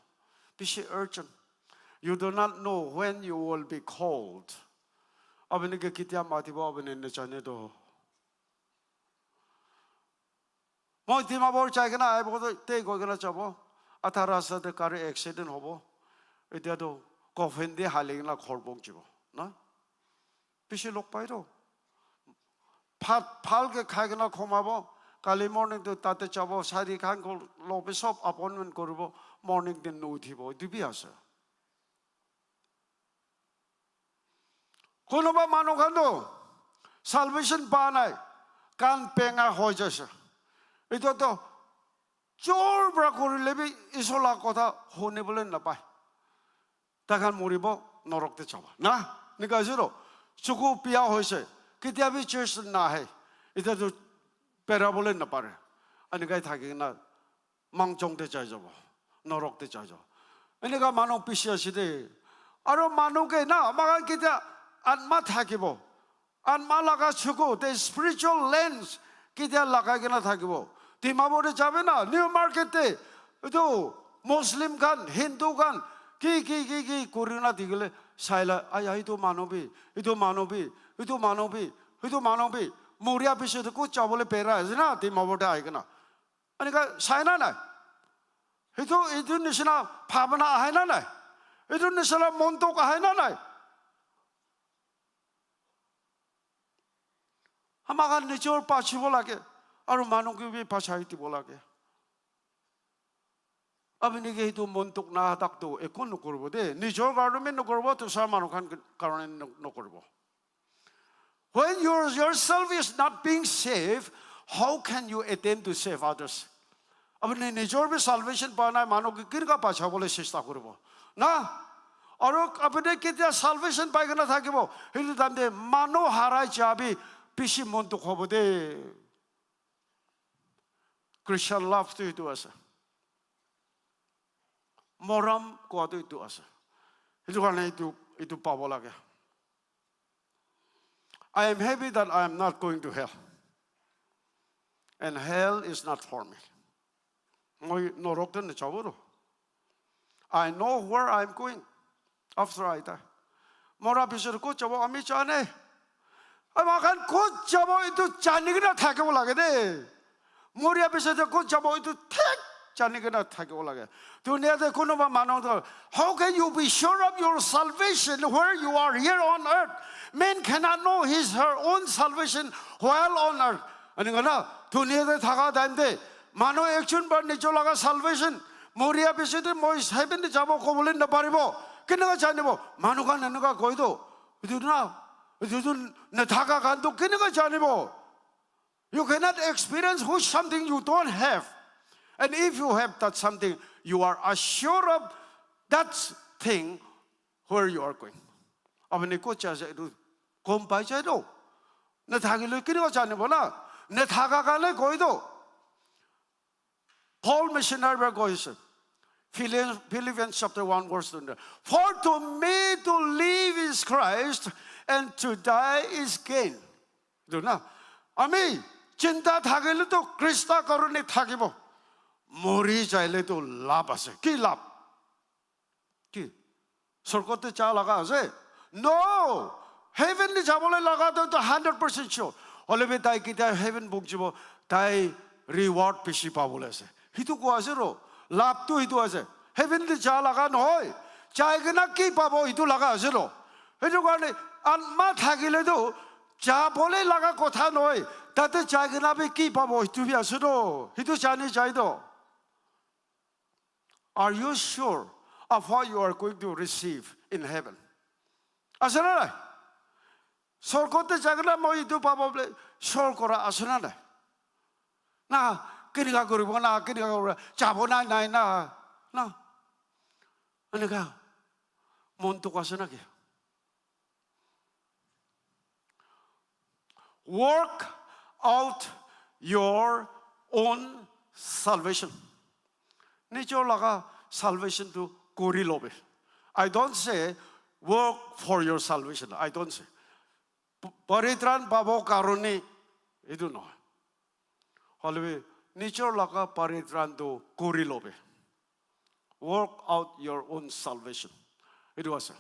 Bishi urgent. You do not know when you will be called. Apni ke ketia matibo, apni najane to. Moi Dimapur jai kena aibo to, te goi kena jabo. Adha rasta te gari accident hobo. Etia to coffin te hali kena ghor pohchibo. Na? Bishi log pai to. Bhat bhalke khai kena khomabo. Kali morning to tate jabo, sari khan ko lobi sob appointment koribo, morning din nuthibo. Etu bi ase. Kunuba manu khan to salvation pa nai, kan penga hoi jaise. Etu to jor pra korile bi Isor la kotha hunibole napai. Takhan moribo, norok te jabo. Na, enika ase to. Chuku biya hoise. Ketia bi church nahe. Etia to berabole napare. Enika thaki na mangjong te jai jabo. Norok te jai jabo. Enika manu bishi ase de. Aro manu ke na, amakhan ketia atma thakibo. Atma laga chuku, the spiritual lens, ketia lagai kena thakibo. Dimapur te jabe na, New Market te, etu Muslim khan, Hindu khan, ki, ki, ki, ki, kuri na dikile, saila, ai, ai, etu manu bi, etu manu bi, etu manu bi, etu manu bi, muria piche te kot jabole bera ase na, Dimapur te ahi kena. Enika sai na nai? Etu, etu nisina bhabana ahai na nai? Etu nisina montok ahai na nai? Amakhan nijor bachibo lage, aru manu ke bi bachai dibo lage. Apni ke etu montok na thak to eko nokoribo de. Nijor karone bi nokoribo, dusra manu khan karone no-, nokoribo. When your, yourself is not being saved, how can you attempt to save others? Apni nijor bi salvation pa nai, manu ke kineka bachabole chesta koribo? Na? Aru apni ketia salvation pai kena thakibo? Etu time te manu harai ja bi bishi mon dukh hobo de. Christian love tu etu ase. Morom kowa tu etu ase. Etu karone etu, etu pabo lage. I am happy that I am not going to hell. And hell is not for me. Moi norok te najabo to. I know where I am going after I die. Mora pichor kot jabo ami jane. Amakhan kot jabo etu jani kena thakibo lage de. Moria pichor te kot jabo etu thik jani kena thakibo lage. Dunia te kunuba manu to, how can you be sure of your salvation where you are here on earth? Man cannot know his, her own salvation while on earth. Ani kena, dunia te thaka time te, manu ekjon para nijor laga salvation, moria piche te moi heaven te jabo kobole naparibo. Keneka janibo? Manu khan eneka koi to. Etu na, etu tu nathaka khan to keneka janibo? You cannot experience which something you don't have. And if you have that something, you are assured of that thing where you are going. Apni kot jai ase etu gom pai jai to. Nathakile kineka janibo na? Nathaka karone koi to. Paul missionary para koise. Philippians, Philippians chapter one verse twenty. For to me to live is Christ and to die is gain. Etu na? Ami jinda thakile to Krista karone thakibo. Mori jaile to labh ase. Ki labh? Ki? Sorgot te ja laga ase? No! Heaven te jabole laga to, to hundred percent sure. Hoile bi tai ketia heaven pohchibo, tai reward bishi pabole ase. Hitu koa ase ro. Labh tu hitu ase. Heaven te ja laga nohoi. Jai kena ki pabo hitu laga ase ro. Hitu karone atma thakile to jabole laga kotha nohoi. Tate jai kena bi ki pabo hitu bi ase ro. Hitu jani jai to. Are you sure of what you are going to receive in heaven? Ase na nai? Sorgot te jai kena moi etu pabo bole sure kora ase na nai? Na, keneka koribo na, keneka koribo, jabo na, nai na, na. Eneka mon dukh ase na ki? Work out your own salvation. Nijor laga salvation tu kori lobe. I don't say work for your salvation. I don't say. P-, paritran pabo karone etu nohoi. Hoile bi Nijor laga paritran tu kori lobe. Work out your own salvation. Etu ase.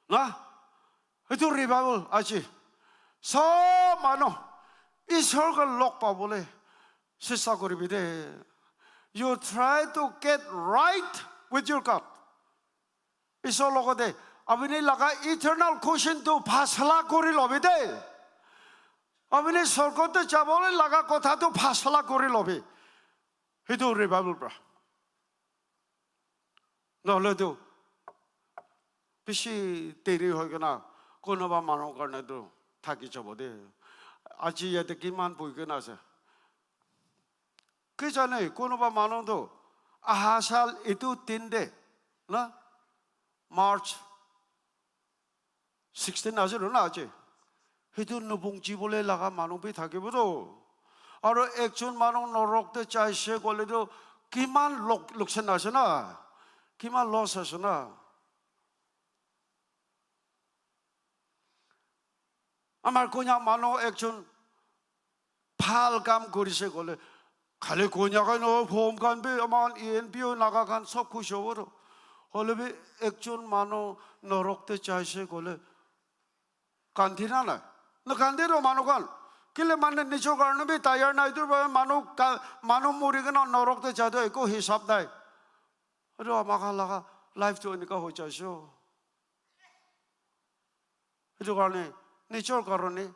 Na? Etu revival aji. Sob manu Ishwar ke log pabole chesta koribi de. You try to get right with your God. Ishwar logote apuni laga eternal question tu fasla kori lobi de. Apuni sorgot te jabole laga kotha tu fasla kori lobi. Hitu revival pra. Nohole tu bishi deri hoi kena konoba manu karne tu thaki jabo de. Aji yate kiman bui kena ase. Ki jane, konoba manu tu aha sal itu tin de, na? March sixteen ase na aji. Hitu nubung jibole laga manu bi thakibo to. Aro ekjon manu norok te jaise koile to kiman lok-, loksan ase na? Kiman loss ase na? Amar Konyak manu ekjon bhal kam korise koile, khali Konyak kai no, phom khan bi aman E N P O Naga khan sob khush hobo to. Hole bi ekjon manu norok te jaise koile, kandi na nai? No kandi ro manu khan. Kile mane nijor karne bi tayar nai, tu manu ka-, manu muri kena norok te ja to eko hisab nai. Aru ama khan laga life to enika hoi jaise. Etu karne, nijor karne,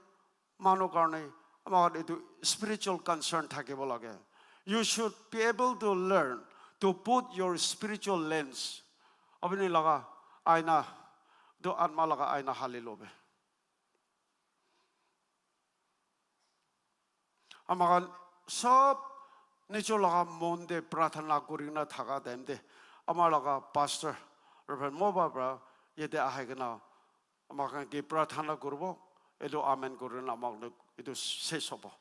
manu karne, ama khan etu spiritual concern thakibo lage. You should be able to learn to put your spiritual lens. Apuni laga aina, tu atma laga aina hali lobe. Ama khan sob nijor laga mon te prarthana kuri kena thaka time te, ama laga pastor, Reverend Moba pra yate ahai kena ama khan ke prarthana kuribo, etu amen kuri kena ama khan etu ses hobo.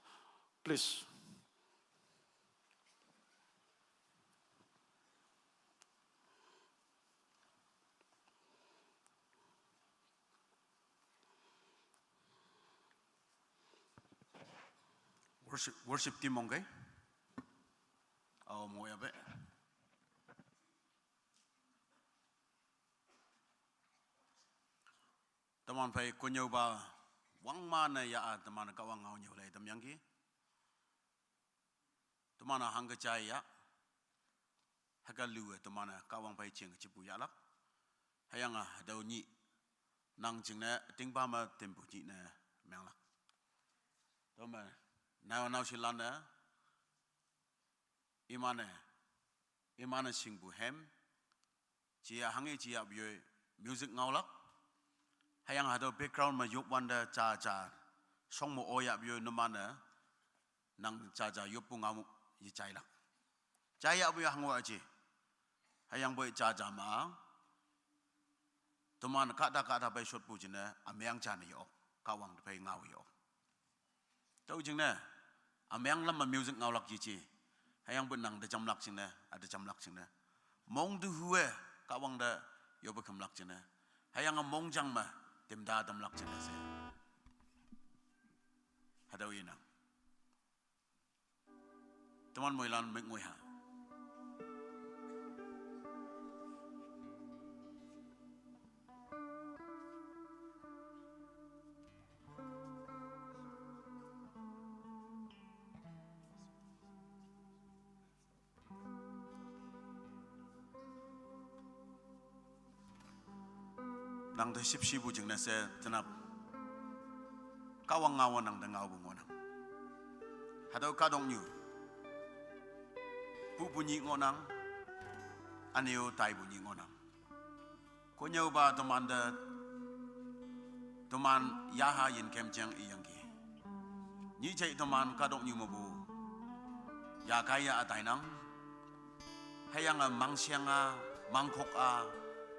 Please. Worship, worship team mong kai. Au mo ya be. Teman phai kunyo ba wang ma na ya a teman ka wang ngau nyo lai tam yang ki. Teman a hang ka chai ya. Haka lu e teman a ka wang phai ching chi pu ya lak. Hayang a dau ni nang ching ne ting ba ma tem pu ni ne meng lak. Teman nau nau shi lan ne. Imane, imane singbu hem. Chia hangi chia bioi music ngaulak. Hayang hado background ma yop wanda cha cha. Song mo oya bioi numane. Nang cha cha yop pu ngamu yi chailak. Chaya bioi hangwa aji. Hayang boi cha cha ma. Tuman kada kada bai shot pu jine. Ameang cha ne yo. Kawang de bai ngau yo. Tau jing ne, ameang lam ma music ngau lak ji chi. Hayang bu nang de jam lak jing ne, a de jam lak jing ne. Mong du hue, ka wang de, yo bu kham lak jing ne. Hayang a mong jang ma, dem da dam lak jing ne se. Hadau yi nang. Teman moi lan mek ngoi ha. Nang te sip shi bu jing na se tenap. Ka wang ngau nang te ngau bu ngo nang. Hadau ka dong nyu. Pu bu nyi ngo nang. Aniu tai bu nyi ngo nang. Kunyau ba teman de, teman yaha yin kem jeng i yang ki. Nyi chai teman kadok nyu mabu. Ya kai ya atai nang. Hayang a mang siang a, mang kok a,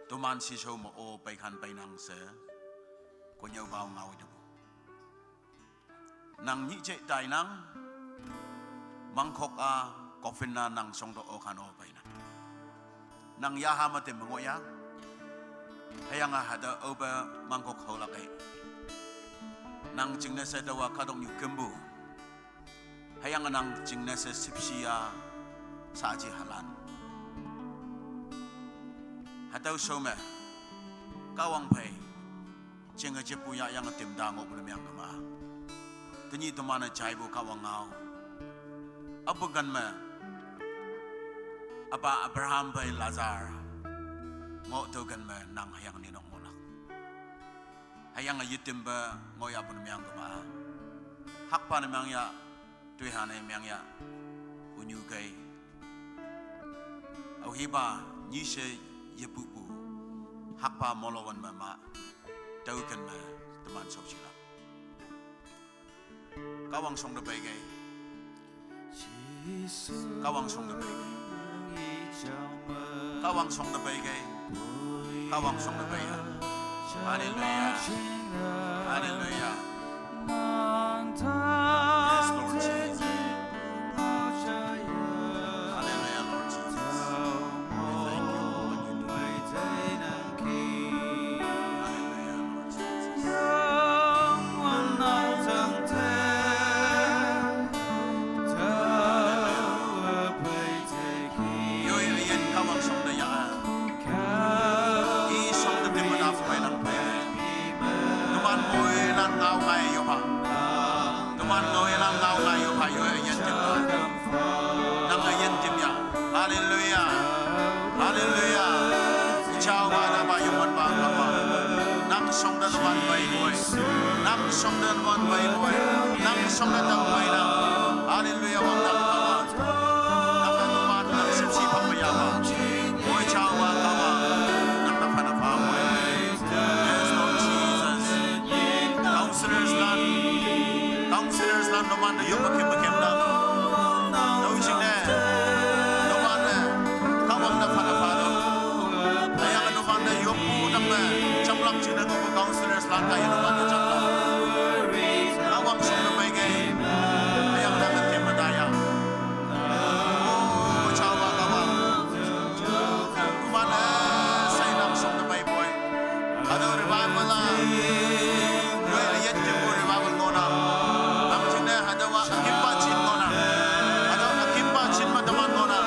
teman si shau mo o pai khan pai nang se. Kunyau ba ngau de bu. Nang nyi che tai nang, mangkok a coffin na nang song do o khan o pai nang. Nang ya ha ma te mango ya, hayang a hada o ba mangkok ho la kai. Nang ching na sa da wa ka dong yu kembu. Hayang anang jingne se sipsia saji halan. Hatau some kawang phai jinga jepu ya yang tim da ngo pun yang kama. Tini tumana jai bu kawang ngau. Abu gan me apa Abraham phai Lazar ngo tu gan me nang hayang ni nong ngolak. Hayang a yitim ba ngo ya pun yang kama. Hakpa na mang ya Tui hane miang ya unyu kai. Au hiba ni she ye pu pu. Hakpa molowan ma ma. Tau kan ma teman sau chila. Kawang song da bai gai. Kawang song da bai gai. Kawang song da bai gai. Kawang song da bai ya. Hallelujah. Hallelujah. Yes, Lord Jesus. Hallelujah, Lord Jesus. We thank you for what you do. Hallelujah, Lord Jesus. Hallelujah. Yo, yo, yen kawang song da ya. I song da tim da fu mai lang pe. Numan mo e lang ngau ngai yo ha. Numan mo e lang ngau ngai yo ha yo yen tim da. Nang yen tim ya. Hallelujah. Hallelujah. Chao ba da ba yo man ba ba ba. Nang song da numan bai boy. Nang song da numan bai boy. Nang song da tau bai na. Hallelujah. Wang da ba ba. Nang numan nang sip sip ba ya ba. Oi, chao wa kawa. Nang na phana pha mo. Yes, Lord Jesus. Counselors lan. Counselors lan no man yo bakem bakem na. No ching ne. No man ne. Kawang na phana pha no. Ayang no man ne yo pu nang ne. Chamlak ching ne ko counselors lan ka yo no man ne chamlak. Kawang sung no mai ge. Ayang na bakem ba da ya. Oh, chawa kawa. Kumana sai nam song na bai boy. Ado revival la. Yoi ayat ke ko revival ngona. Nam chin ne hadawa akimba chin ngona. Ado akimba chin ma daman ngona.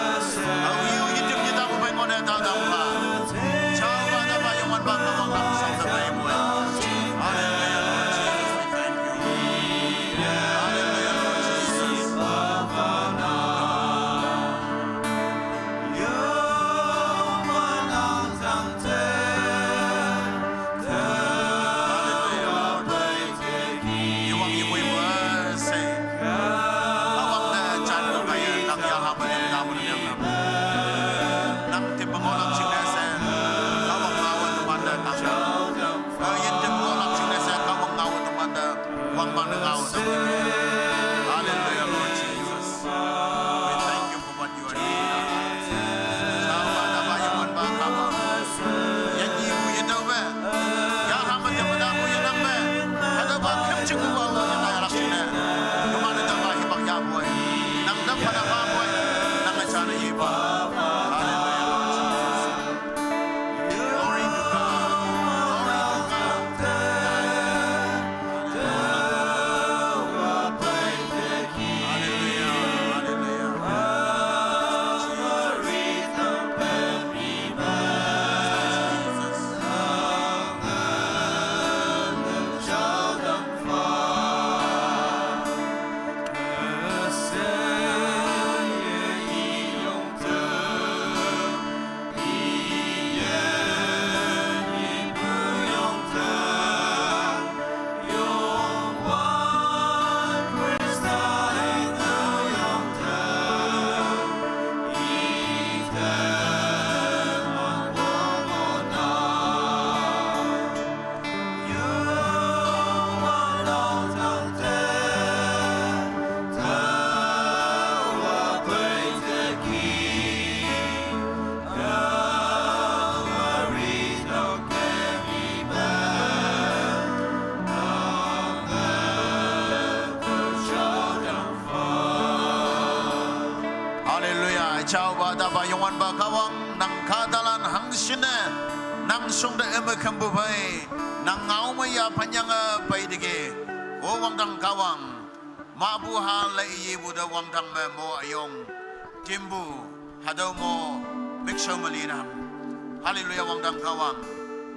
Au yu yitim yita ko bai ngona da da ma. Chawa da ba yaman ba kawa nam song na bai boy. Hallelujah, Lord Jesus, we thank you. Hallelujah, Lord Jesus. Hallelujah, Lord Jesus. We thank you for what you are doing in our lives. Chawa da ba yaman ba kawa. Yan yi bu yan dau ba. Ya ha ma ya ma da bu yan dau ba. Ha dau ba kim chik bu ba wa yan da ya lak chin ne. Yaman da ba hi bak ya boy. Nang da phana ba boy. Nang da chana yi ba. Hallelujah, Lord Jesus. Glory to God. Glory to God. Hallelujah. Hallelujah. Jesus. Hallelujah. Chao ba da ba yongwan ba kawang nang kadalan hang shine nang sung da eme kembu bai nang ngau ma ya panyang a bai dege. O wang dang kawang. Ma bu ha le ye bu da wang dang me mo ayong. Tim bu ha dau mo big show ma li na. Hallelujah, wang dang ka wang.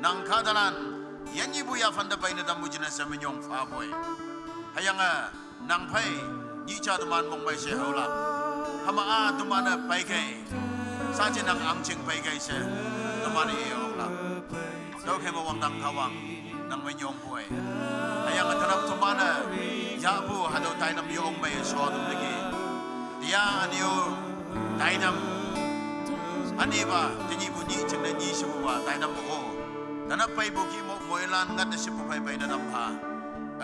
Nang ka dalan. Yan yi bu ya fan da bai na dam bu jina sa min yong fa boy. Hayang a nang phai. Ni cha tu man mong bai se ho la. Hama a tu man a bai kai. Sa chi nang ang ching bai kai se. Tu man ye ho la. Dau khe mo wang dang ka wang. Nang me nyong pue. Ayang a tanap tumana. Ya bu hado tainam yong me so dum lagi. Dia aniu tainam. Ani ba tini bu ni ching na ni shi bu ba tainam bu. Tanap pai bu ki mo moilan ngat na shi bu pai pai na dam pha.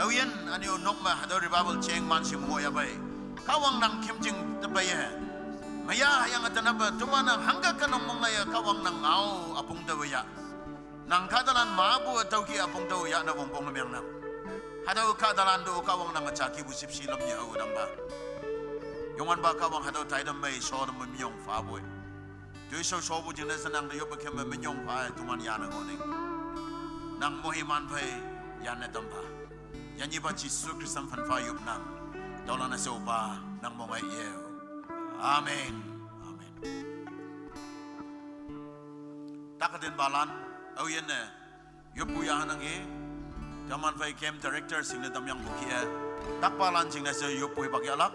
Au yan aniu nok ma hado revival cheng man shi mo ya bai. Ka wang nang kim ching ta bai he. Maya ayang a tanap tumana hangga ka nong mong na ya ka wang nang ngau apung ta ya. Nang ka dalan ma bu tau ki apong tau ya na bong bong myang nang. Hadau ka dalan do ka wang nang cha ki bu sip si lam ya u dam ba. Yong an ba ka wang hadau tai dam mai so dam mi yong fa bu. Tu so so bu jing na sa nang do yo ba kem mi yong fa tu man ya na ngo ning. Nang mo hi man phai ya na dam ba. Ya ni ba Jisu Kristan fan fa yup nang. Dau la na se u ba nang mo ngai ye. Amen. Amen. Takatin balan, au yen ne, yopu ya hanang e, taman fai camp director sing ne dam yang buki e, tak balan sing ne se yopu bak ya lak,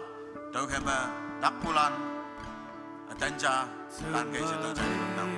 tau kema, tak pulan, atanja, tan kai se tau jani dam.